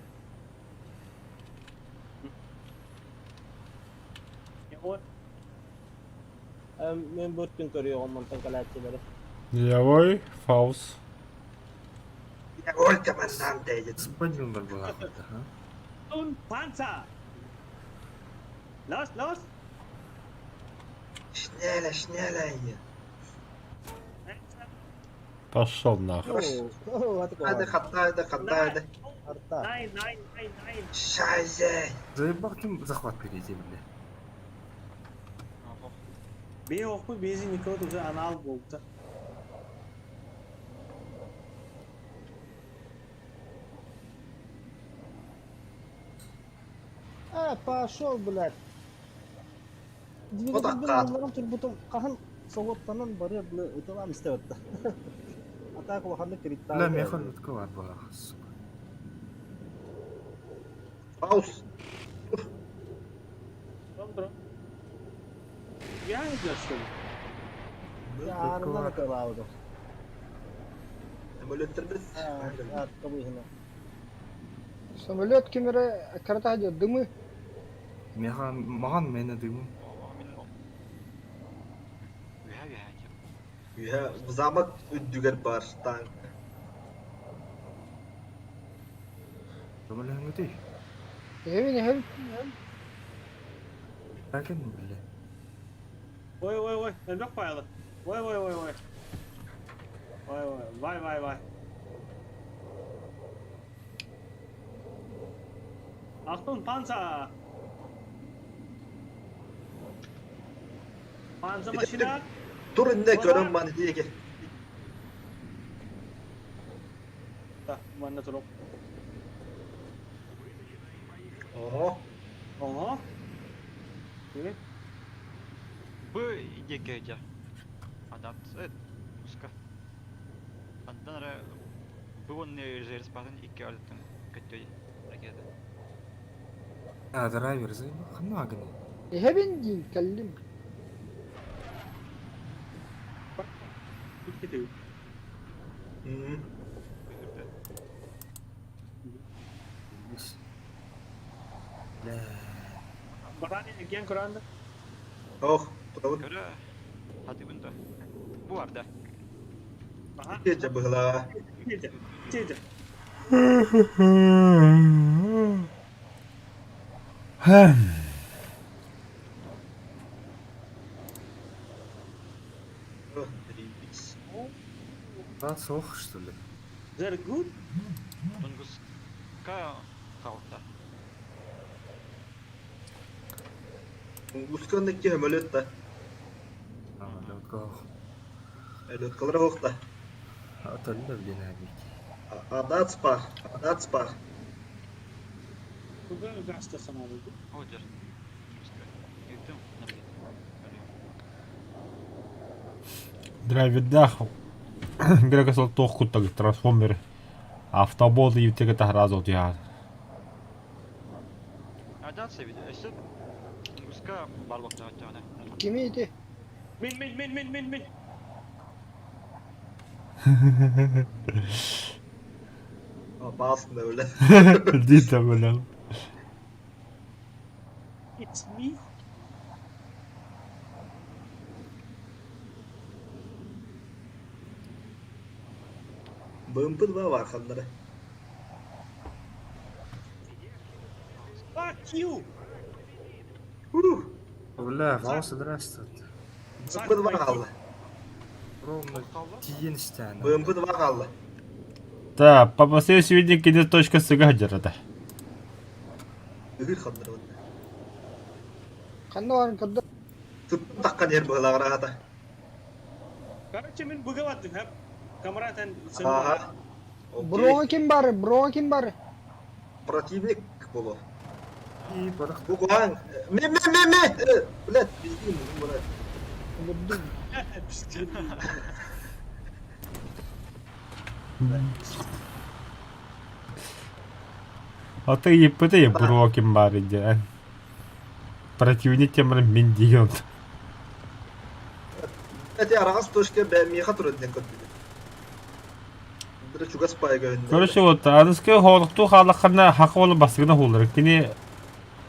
Вот. Мен бөттүн көрüyor онмантан калааччылары. Явой, Фаус. Ой, командант едет. Спанилар была, а? Un Panzer! Los, los! Schneller, schneller hier. Пошел нахуй. Hadi хаттайды, хаттайды. Арта. Nein, nein, nein, nein! Scheiße. Заебал ты захват перейти, бля. Бей оқпы бези Николай уже анал болды. А, пошел, блядь. Вот Двигатель так. турбутум хаһан солоттанан барыар дылы ыталаан истэбэтта. А так улаханнык Бля, криттаабыт меха лютка бар была, сука. Пауз. Я идет, что ли? Аарынан ыталаабыт. Самолеттер біз. Атка быһына. Самолет кемере карата дымы. Меха, маған мені дымым. Үһә үһә дип. Үйе замок үддүгер бар танк. Бля, ты. Эвин эвин. Так, бля. Ой, ой, ой, элбэх файлы. Ой, ой, ой, ой. Ой, ой, вай, вай, вай. Achtung, Panzer! Panzermaschine! Тур инде көрөм маны диэки. Да, манна туруп. Ого. Ого. Или? Б диэки Адапт. Муска. Андан ара бу онны жерспатын икки ардытын көттөй ракета. А, драйвер, заебал, хана гны. Эвин дин кэллим. Кетеби. Бля. Барани ген көрәнді. Ох, турабын. Көрө хатыбын да. Бу бар да. Аха. Тиэджэ быһылаа. Тиэджэ. Тиэджэ. Ох, ребись. Да, сох, что ли? Very good. Тунгуска калта. Усканнык самолет да. А, лютка. Лөткалар охта. А, толля, блин, абики. Адац бар, адац бар. Туга гаста санады. Одер. Тунгуска. Үтүм набит. Драйвердах. Грека сол тоқ куттаг трансформер. Автобот ютеге тахразу тиха. Адатса бит. Эсеп Тунгуска барлыкта аттана. Кими ити? Мин, мин, мин, мин, мин, мин. Басында өлі. Дите бөлем. It's me. БМП 2 бар ханнары. Fuck you. Ух, Бля, Гауса, здравствуйте. БМП 2 қалды. Ровно тиен стяна. БМП 2 қалды. Да, по сегодня кеде точка сыга жарада. Үгір ханнары онда. Ханна барын көрдө. Сыптын таққан ер быһылағыр ата. Короче, мин бугаваттым хеп. Камрат Ага. Окей. Броға ким бары? Броға ким бары? Противник болу. И барах. Бу куаң. Ме, ме, ме, ме. Блядь, пиздим, брат. Өлөрдүм. А ты епыты буроким бар иде. Противник темір мен деген. Эти арагас точка бә меха турыдын көттү. Бир чугас пайга өнде. Короче, вот, адыскы холықту халыққана хақы болы басыгына холдыр. Кені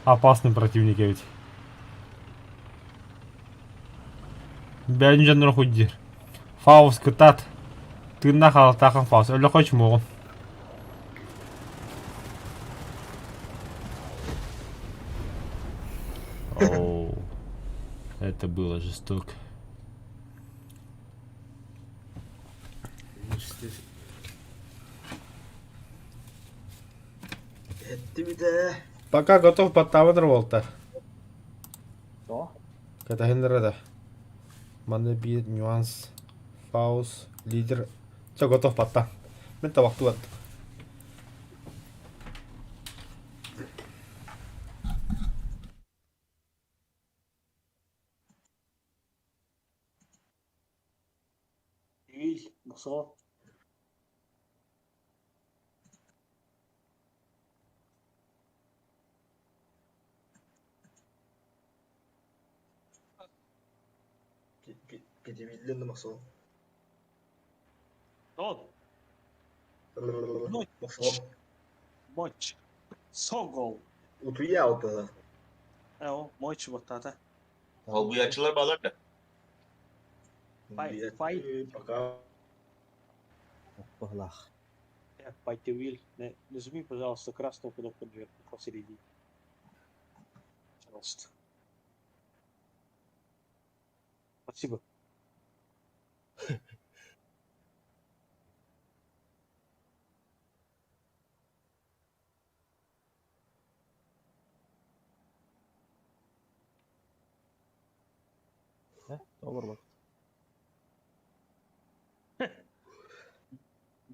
опасный противник ведь. Бәлін жаныр худдир. Фаус кытат. Тыынна халықтақын Фаус. Өлі қойшы моғын. жесток. Эттибит ээ. Пока готов баттаабат буолта. Тоҕо? Катаһыннара да. Манна биир нюанс. Фаус, лидер. Все, готов батта. Мен табактуу баттым. Виль, босоо. Пятимиллионный махсол. Тот. Махсол. Мочь. Согол. Утуя опыла. Э, мочь вот это. Холбуячылар балар да. Фай, фай. Пока. Быһылаах. Пойти Нажми, пожалуйста, красную кнопку наверху посередине. Пожалуйста. Спасибо. Тоҕо барбат?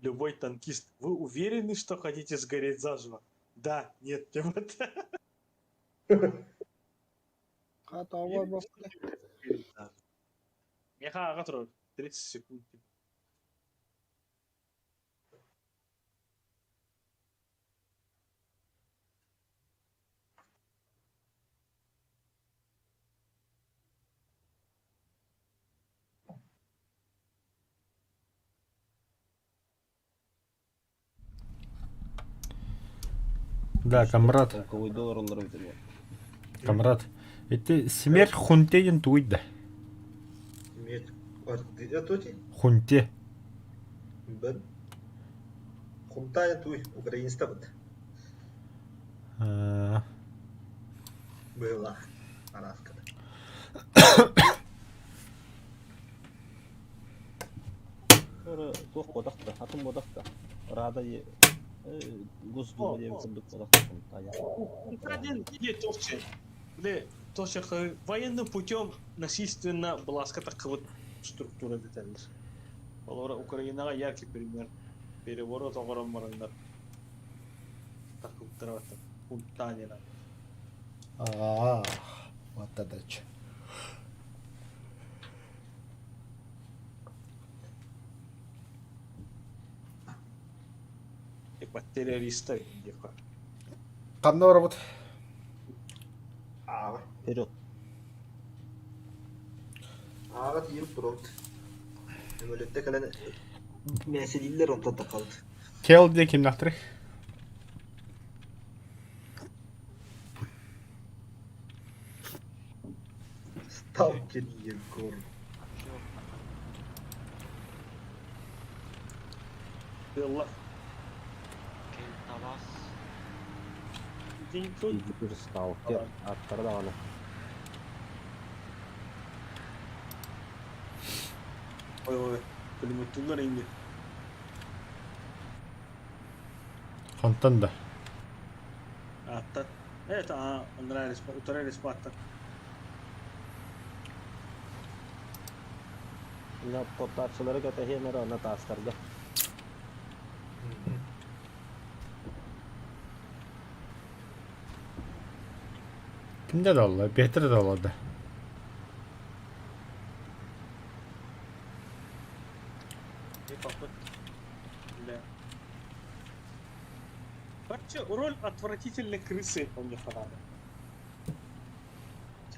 Любой танкист. Вы уверены, что хотите сгореть заживо? Да, нет, тема. Ха тоҕо барбаппыт. Меха аға тұрар. 30 секунд. Да, комрад. Полковой доллар олорор эбит буолла. Комрад. Это смерть хунте диэн тугуй да? Имеет. Тоти. Хунте. Бен. Хунтая туй. Украинста бит. А, Была. Араскада. Туох буотах да, атын буотах да. Рада Госдума диэн курдук буотах да. Один тохче. Бile тохче военным путем насильственно былааска таххыбыт структура дэтэллэр. Олор Украинаҕа яркий пример. Переворот оҥорон бараннар. Таххыбыттара хунта А, вот тогда чё. Типа террористы диэххэ. Ханна барабыт? Ааҕа. Вперед. Ааҕа тиийэн турабыт. Өмөлөттө кэлэн мээсэлииллэр онтон таххабыт. Кел диэн кимнээхтэрий? Сталкер Егор. Тыалла. Кел табас. День тут. Игорь сталкер. Аттара даҕаны. Ой ой. Пулеметтулар инде. Хантан да. Атта. Это а, нравились, утарались патта. Мына поттааччылары кэтэһиэн эрэ онно таастарга. Кимде да олла? Бетер да олла да. И попыт. Да. Короче, роль отвратительной крысы он мне надо.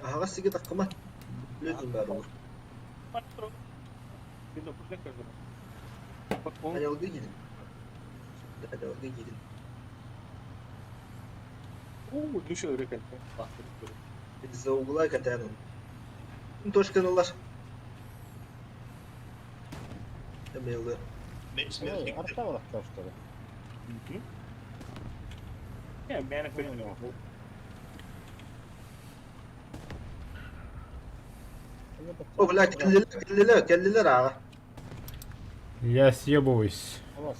Аһаҕас сиги таххыма. Билетин баар olur. Айалгы киирин. Айалгы киирин. У, душа үрекен. Из-за угла кэтээн. Точканалар. Эмиэлы. Мен смертник. Арта барахтар что ли? Не, мээнэ көрүн. О, бля, кэллилэр, кэллилэр, кэллилэр ааҕа. Я съебываюсь. Олос.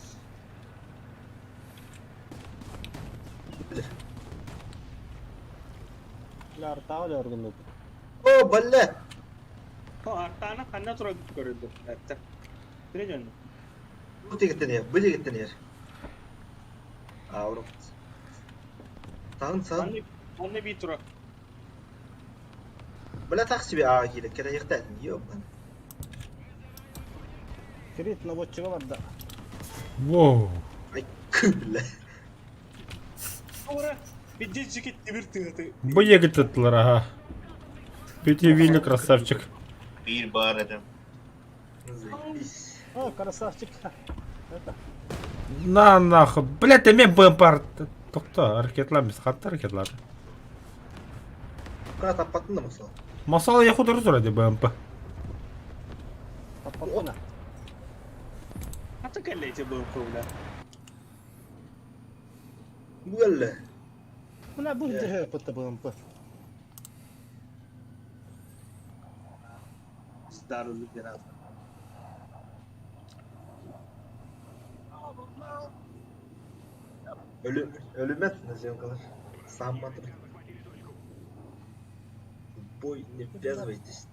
Артаҕа өлөргүннүк. О, бля! О, Артаана ханна турар көрүлдү. Эттэ. Бire дьонно. Бу тигиттен иһэр, бу тигиттен иһэр. Аурум. Саҕын саҕын. Анны анны бии турар. Бля тахси ааҕа киирэ кэрэйэхтээтин ёбан. Крит наводчига барда. Воу. Ай бля. Ора, биддечики тимир тыаты. Бу егиттылар аха. Петя красавчик. Биир баар этим. Заебись. О, красавчик. Это. На нахуй. Блядь, эмиэ БМП Тохто, ракетлар хатта ракетлар. Кара таппатын да масал. Масал я худор ради БМП. Таппатына. Ата кэллэйте БМП бля. Бу кэллэ. Бля, бу ДХ БМП. Здоровый пират. Ölü, ölümет наземкалар. Сам матыр. В бой не ввязывайтесь.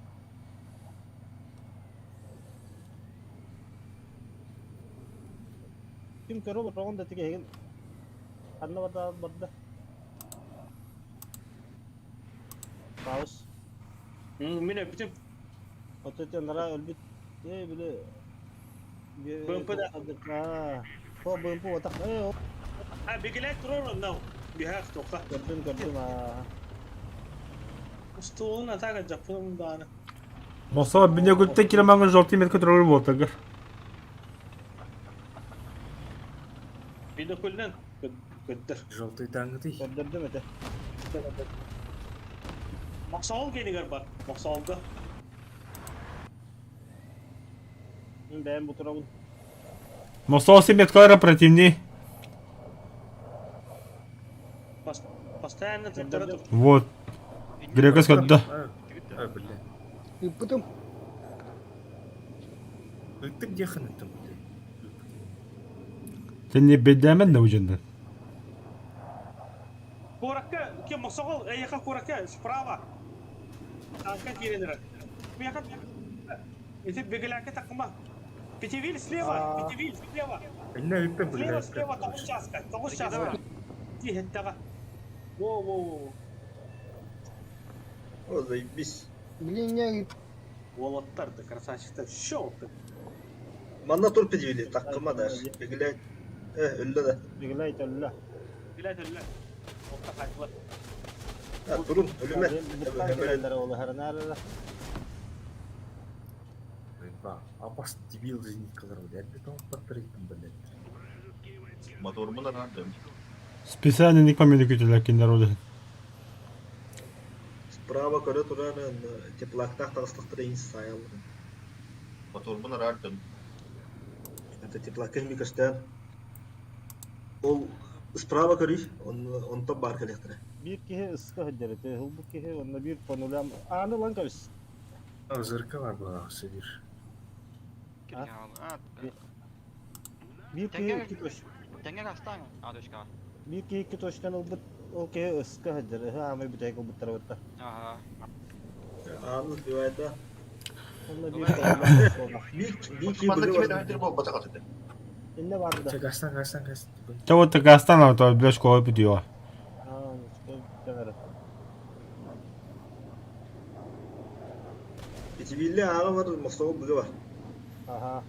Ким көрө бу да тиге Ханна барда барда. Паус. Мин өптүм. Ототен нара өлбүт. Э биле. БМП да. А. О БМП отак. Э, А, бегелей турар онна. Биһах тоқта. көрдүм көрдүм а. Столун атака жаппын дааны. Масал меня гүлтен киломаңы желтый метка турар болтагыр. Бинокльнен көттөр. Желтый таңгытый. Көрдүрдүм эте. Мақсауыл кенигер бар. Мақсауылда. Мен бэйэм бу турабын. Масал сен меткалар противней. Постоянно туттара тур. Вот. Грекос когда. А, бля. Ыппытым. Ыттык деханы там, бля. Сен не бедәмен да үжінді. Куракка, кем Мақсауыл, эйха куракка, справа. Танка киренер. Бияка. Эти бегеляке такма. Пятивиль слева, Пятивиль слева. Инна ыттым, бля. Слева, слева, тоғыз часка, тоғыз часка. Тихеттага. Во, во, во. О, заебись. Блин, я Уолаттар да красавчиктар. Щелк. Манна тур педивили, таккыма да. Бегиле. Э, өллө да. Бигилей төллө. Билет өллө. Отта кайтылар. А, турун, өлүмө. Буттан келелер ол хернар. Ба, апас дебил зениткалар, бля. Бетон паттырыттым, бля. Моторумун араардым. Специально не помню күтілер киндер олы. Справа көрө турар теплактах тагыстыктыр эң сайыл. Моторумун араардым. Это теплакка ми көстөн. Ол справа көрүй, он онтон бар келектире. Биир киһи ыска сылдьар ылбыт киһи онно биир понулям ааны ылан кэбис. А, зеркала была, сидишь. А? Биир киһи икки точ. Тэҥҥэ хастаан а точка. Биир киһи икки точканы ылбыт ол киһи ыска сылдьар. Ыһа аамай бүтэйик ылбыттара бытта. Аха. Ааны сбивает да. Онно биир понулям Бик, бик Манна быгы кими бар. даҕаны буолбатах этэ. Инне барда. Че, гастан, гастан, гастан. Та вот Гастан, то бля школа бүтüyor. Аа, кэмэрэ. Пятивилли ага бар, мостовой быгы бар. Аха.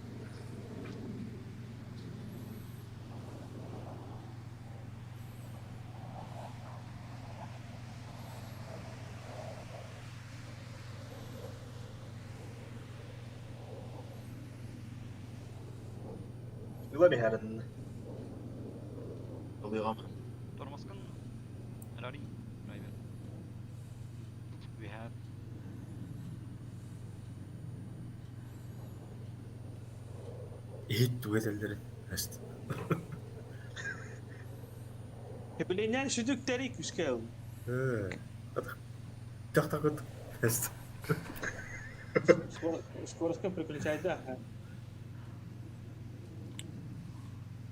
Ыла бихарын. Ылыгам. Тормозкын Рари. Драйвер. We have Иһит тугетеллерин. Аст. Хепеленен сүтүктери күскә. Э. Атак. Тахтакыт. Аст. Скоростка приключай да.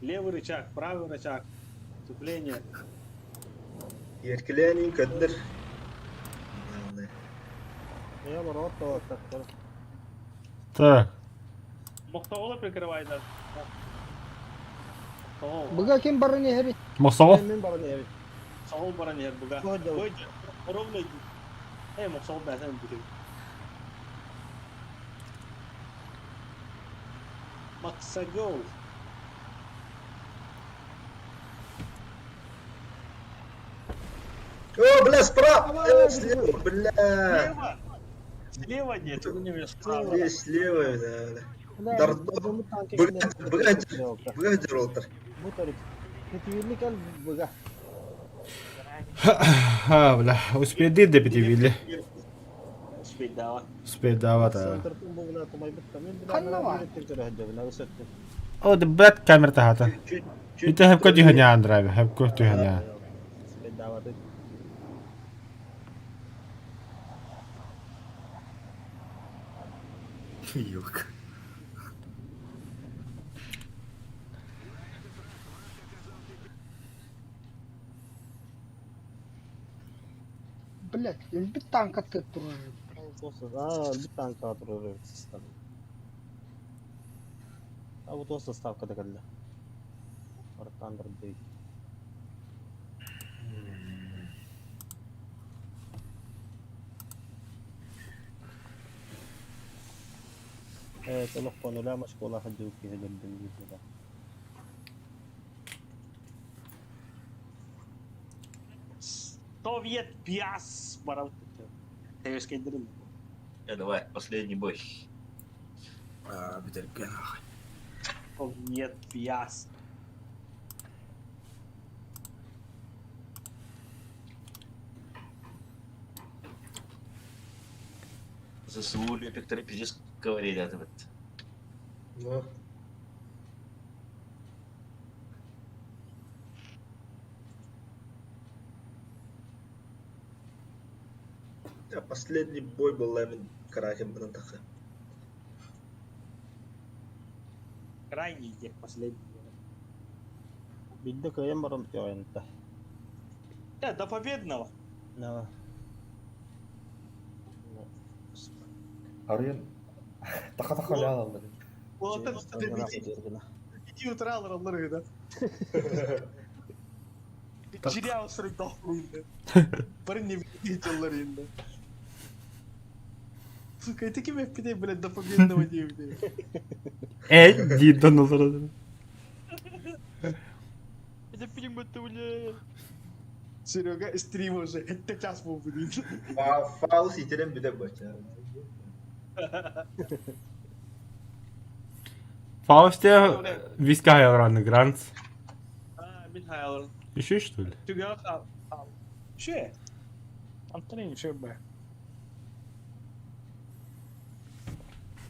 Левый рычаг, правый рычаг, сцепление. Еркелээн көннөр. Я ворот то Так. Мохтоҕоло прикрывай да. Мохтоҕол. Быга ким баран иһэри? Мохсоҕол. Мен баран иһэбин. Соҕол баран иһэр быга. Ой, ровно иди. Эй, мохсоҕол бэйэтин өлбүтүм. Максагол. О, бля, справа! Слева, бля! Слева! Слева нет, у него справа. Слева, слева, да, бля. Быга, быга дьоролтар. Бу тарик. Пятивилли кэл быга. Ха, бля, успейдир да пятивилли. Успейдава. Успейдава та. Ханна бар? О, да бэт камера тахата. Ити хепко түһэняан драйвер, хепко түһэняан. Юг. Блять, өлбүт танка турар. Аа, bir танка турар система. А вот осы ставкада кэллэ. Артан бардый. Э, телефон ла машкола хаджу ки хеджер дин Совет Пиас барал. Тэвэскэйдэрин. Давай, последний бой. Аа, бүтэргэ нахуй. Совет Пиас. ЗСУ лепекторы пиздец говорили это. Ну. Последний бой был мин Кракен бынан таха. Крайний где последний. Бидде кыйын барам тиоэнта. Да, до победного. На. Арыйын таха-таха лялалар. Вот это 5 утра алар да. Жиря усырый дохлый. Бары не виделлар инде. Сука, это кем FPD, блядь, до победного дня. Э, дидон олар. Это фильм это, бля. Серега, стрим уже, это час был, блин. Фаус итерен бүтэ бача. Фаусте виска хайраны Гранц. А, Михаил. Еще что ли? Түгел хал. Че? Антонин, че б.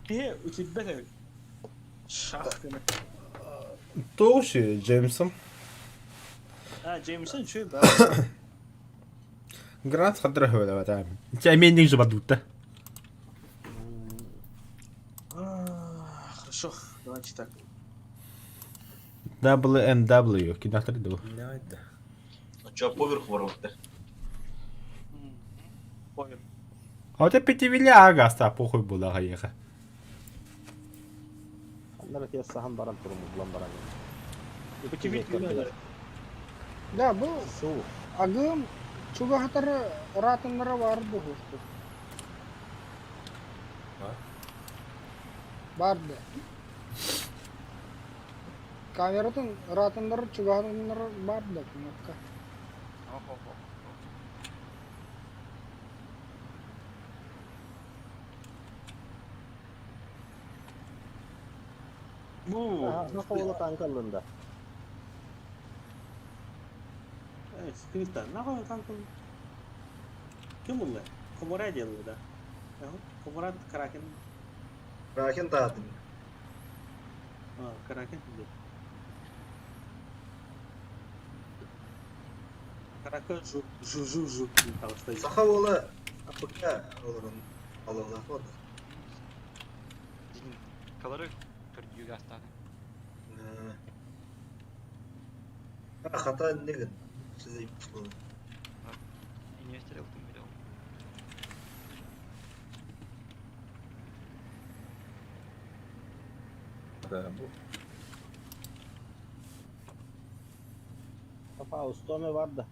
Э, у тебя так. Шахты. Тоже Джеймсон. А, Джеймсон, че б. Гранц хадра хөвлө бата. Ча мен же бадутта. Хорошо, давайте так. WNW кинахтар ду. Найда. Ну чё, поверху ворот-то? Поверх. А вот пятивилли агаста похуй була хаеха. Аннара тиэс сахан баран турум булан баран. Пятивилли. Да, бу Су. агым чугахатар ратыннара бар бу. Барды. Камератын ратыннар чугахатыннар бар да кнопка. Бу. Ага, танк алында. Э, скрита. Нахуй танк. Ким улы? Комара делаю, да. Комара Кракен. Кракен таатын. А, Кракен где? Кракен жу жу жу жу. Там стоит. Саха буола АПК олорон алалаах буолла. Калары көрдүүгэ астаатын. Хата иннигин. Инвестор ылтым билэ ол. Да, бу Папа, устоме бар да.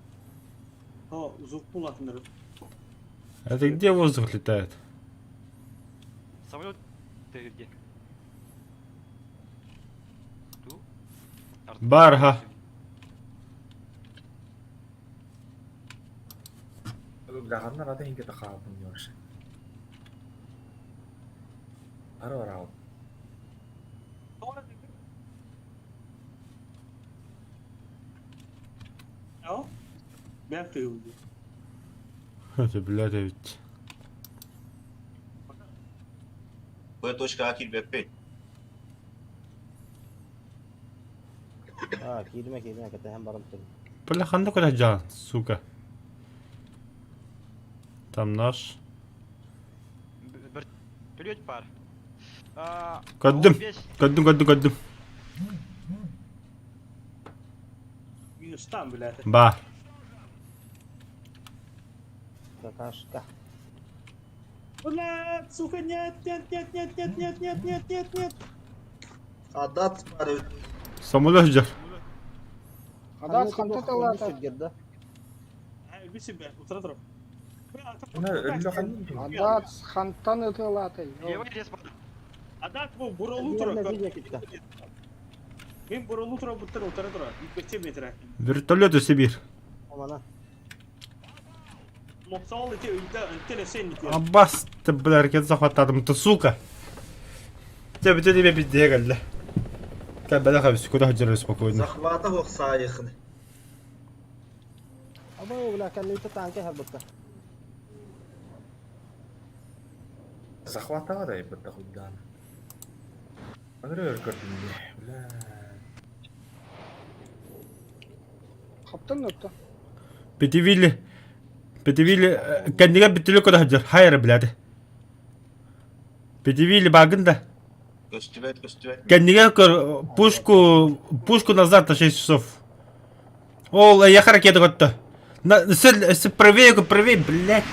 О, звук улаатыннарып. Это где воздух летает? Самолет ты где? Ту? Барха. Гаганнар ата инге тахаабын вообще. Ара бараабын. Ау? Бэм тыылды. Это, блядь, ведь. Б точка А киирбэппит. Аа, кииримэ кииримэ кэтэһэн баран турун. Бля, ханна куда жан, сука. Там наш. Вертолет пар. Көрдүм. Көрдүм, көрдүм, көрдүм. Минустан, блядь. Ба. Какашка. Блядь, сука, нет, нет, нет, нет, нет, нет, нет, нет, нет, нет. Адат баар Самолет жар. Адаас хантан талаата. Да? Үбү утра тур. Адаас хантан ытылаатай. Левый лес бар. Адат бу буролу тура. Мен буролу тура буттар утара тура. 2 метр. Вертолеты Сибирь. Омана. Мопсал ити үнтэ үнтэ сен ити. Аббас, ты, бля, ракета захваттадым, ты, сука. Те бүтэ тебе пиздее кэллэ. Кэ бэлэх эбис, куда сылдьар спокойно. Захвата хуох саайыхын. Абы бля, кэллиитэ танка иһэр Захватаҕа да айбыт да хуйдаан. Аны өр көрдүм дии. Бля. Хаптан отто. Петивили. Петивили кэннигэр бүтүлү куда сылдьар. Хайра, блядь. Петивили багын да. Көстүбэт, көстүбэт. Кэннигэр көр пушку, пушку назад на 6 часов. Ол, эйиэхэ ракета көттө. На, сел, правее, правее, блядь.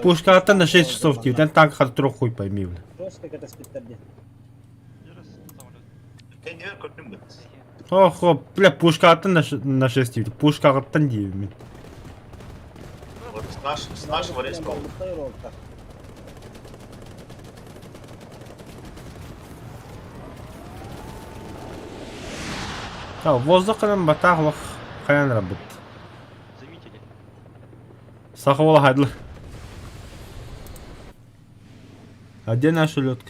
Пушкаттан на 6 часов тиийдэн танк хата турук хуй пойми, бля. Жестко кэтэспиттэр диэн. Кэннигэр көрдүм быт. Охо, бля, пушкаттан на 6 тиийдэ. Пушкаҕыттан диибин мин. Вот с, наш, с нашего респа. Так, воздух кынан батаах олох хайан рабыт. Заметили. Саха уола хайдылар. А где наша лёдка?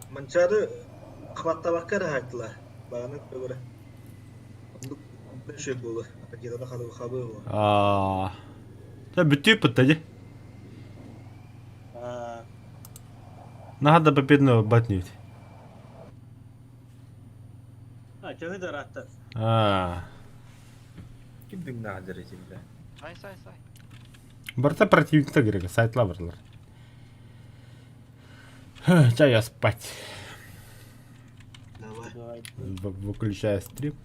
Манчаары хваттабакка эрэ хаайтылар. Баҕаны көрө. Оннук үчүгэй буолуо. Ракетаны хабыы буолуо. Аа. Та бүтүү пытта дии. Наһаа да победного батнит. А, төһө да ыраатта. Аа. Ким дыҥнаах дьэрэ бля. Сай, сай, сай. Барыта противниктар керек, сайтла барлар. Чай я спать. Давай. Выключаю стрим.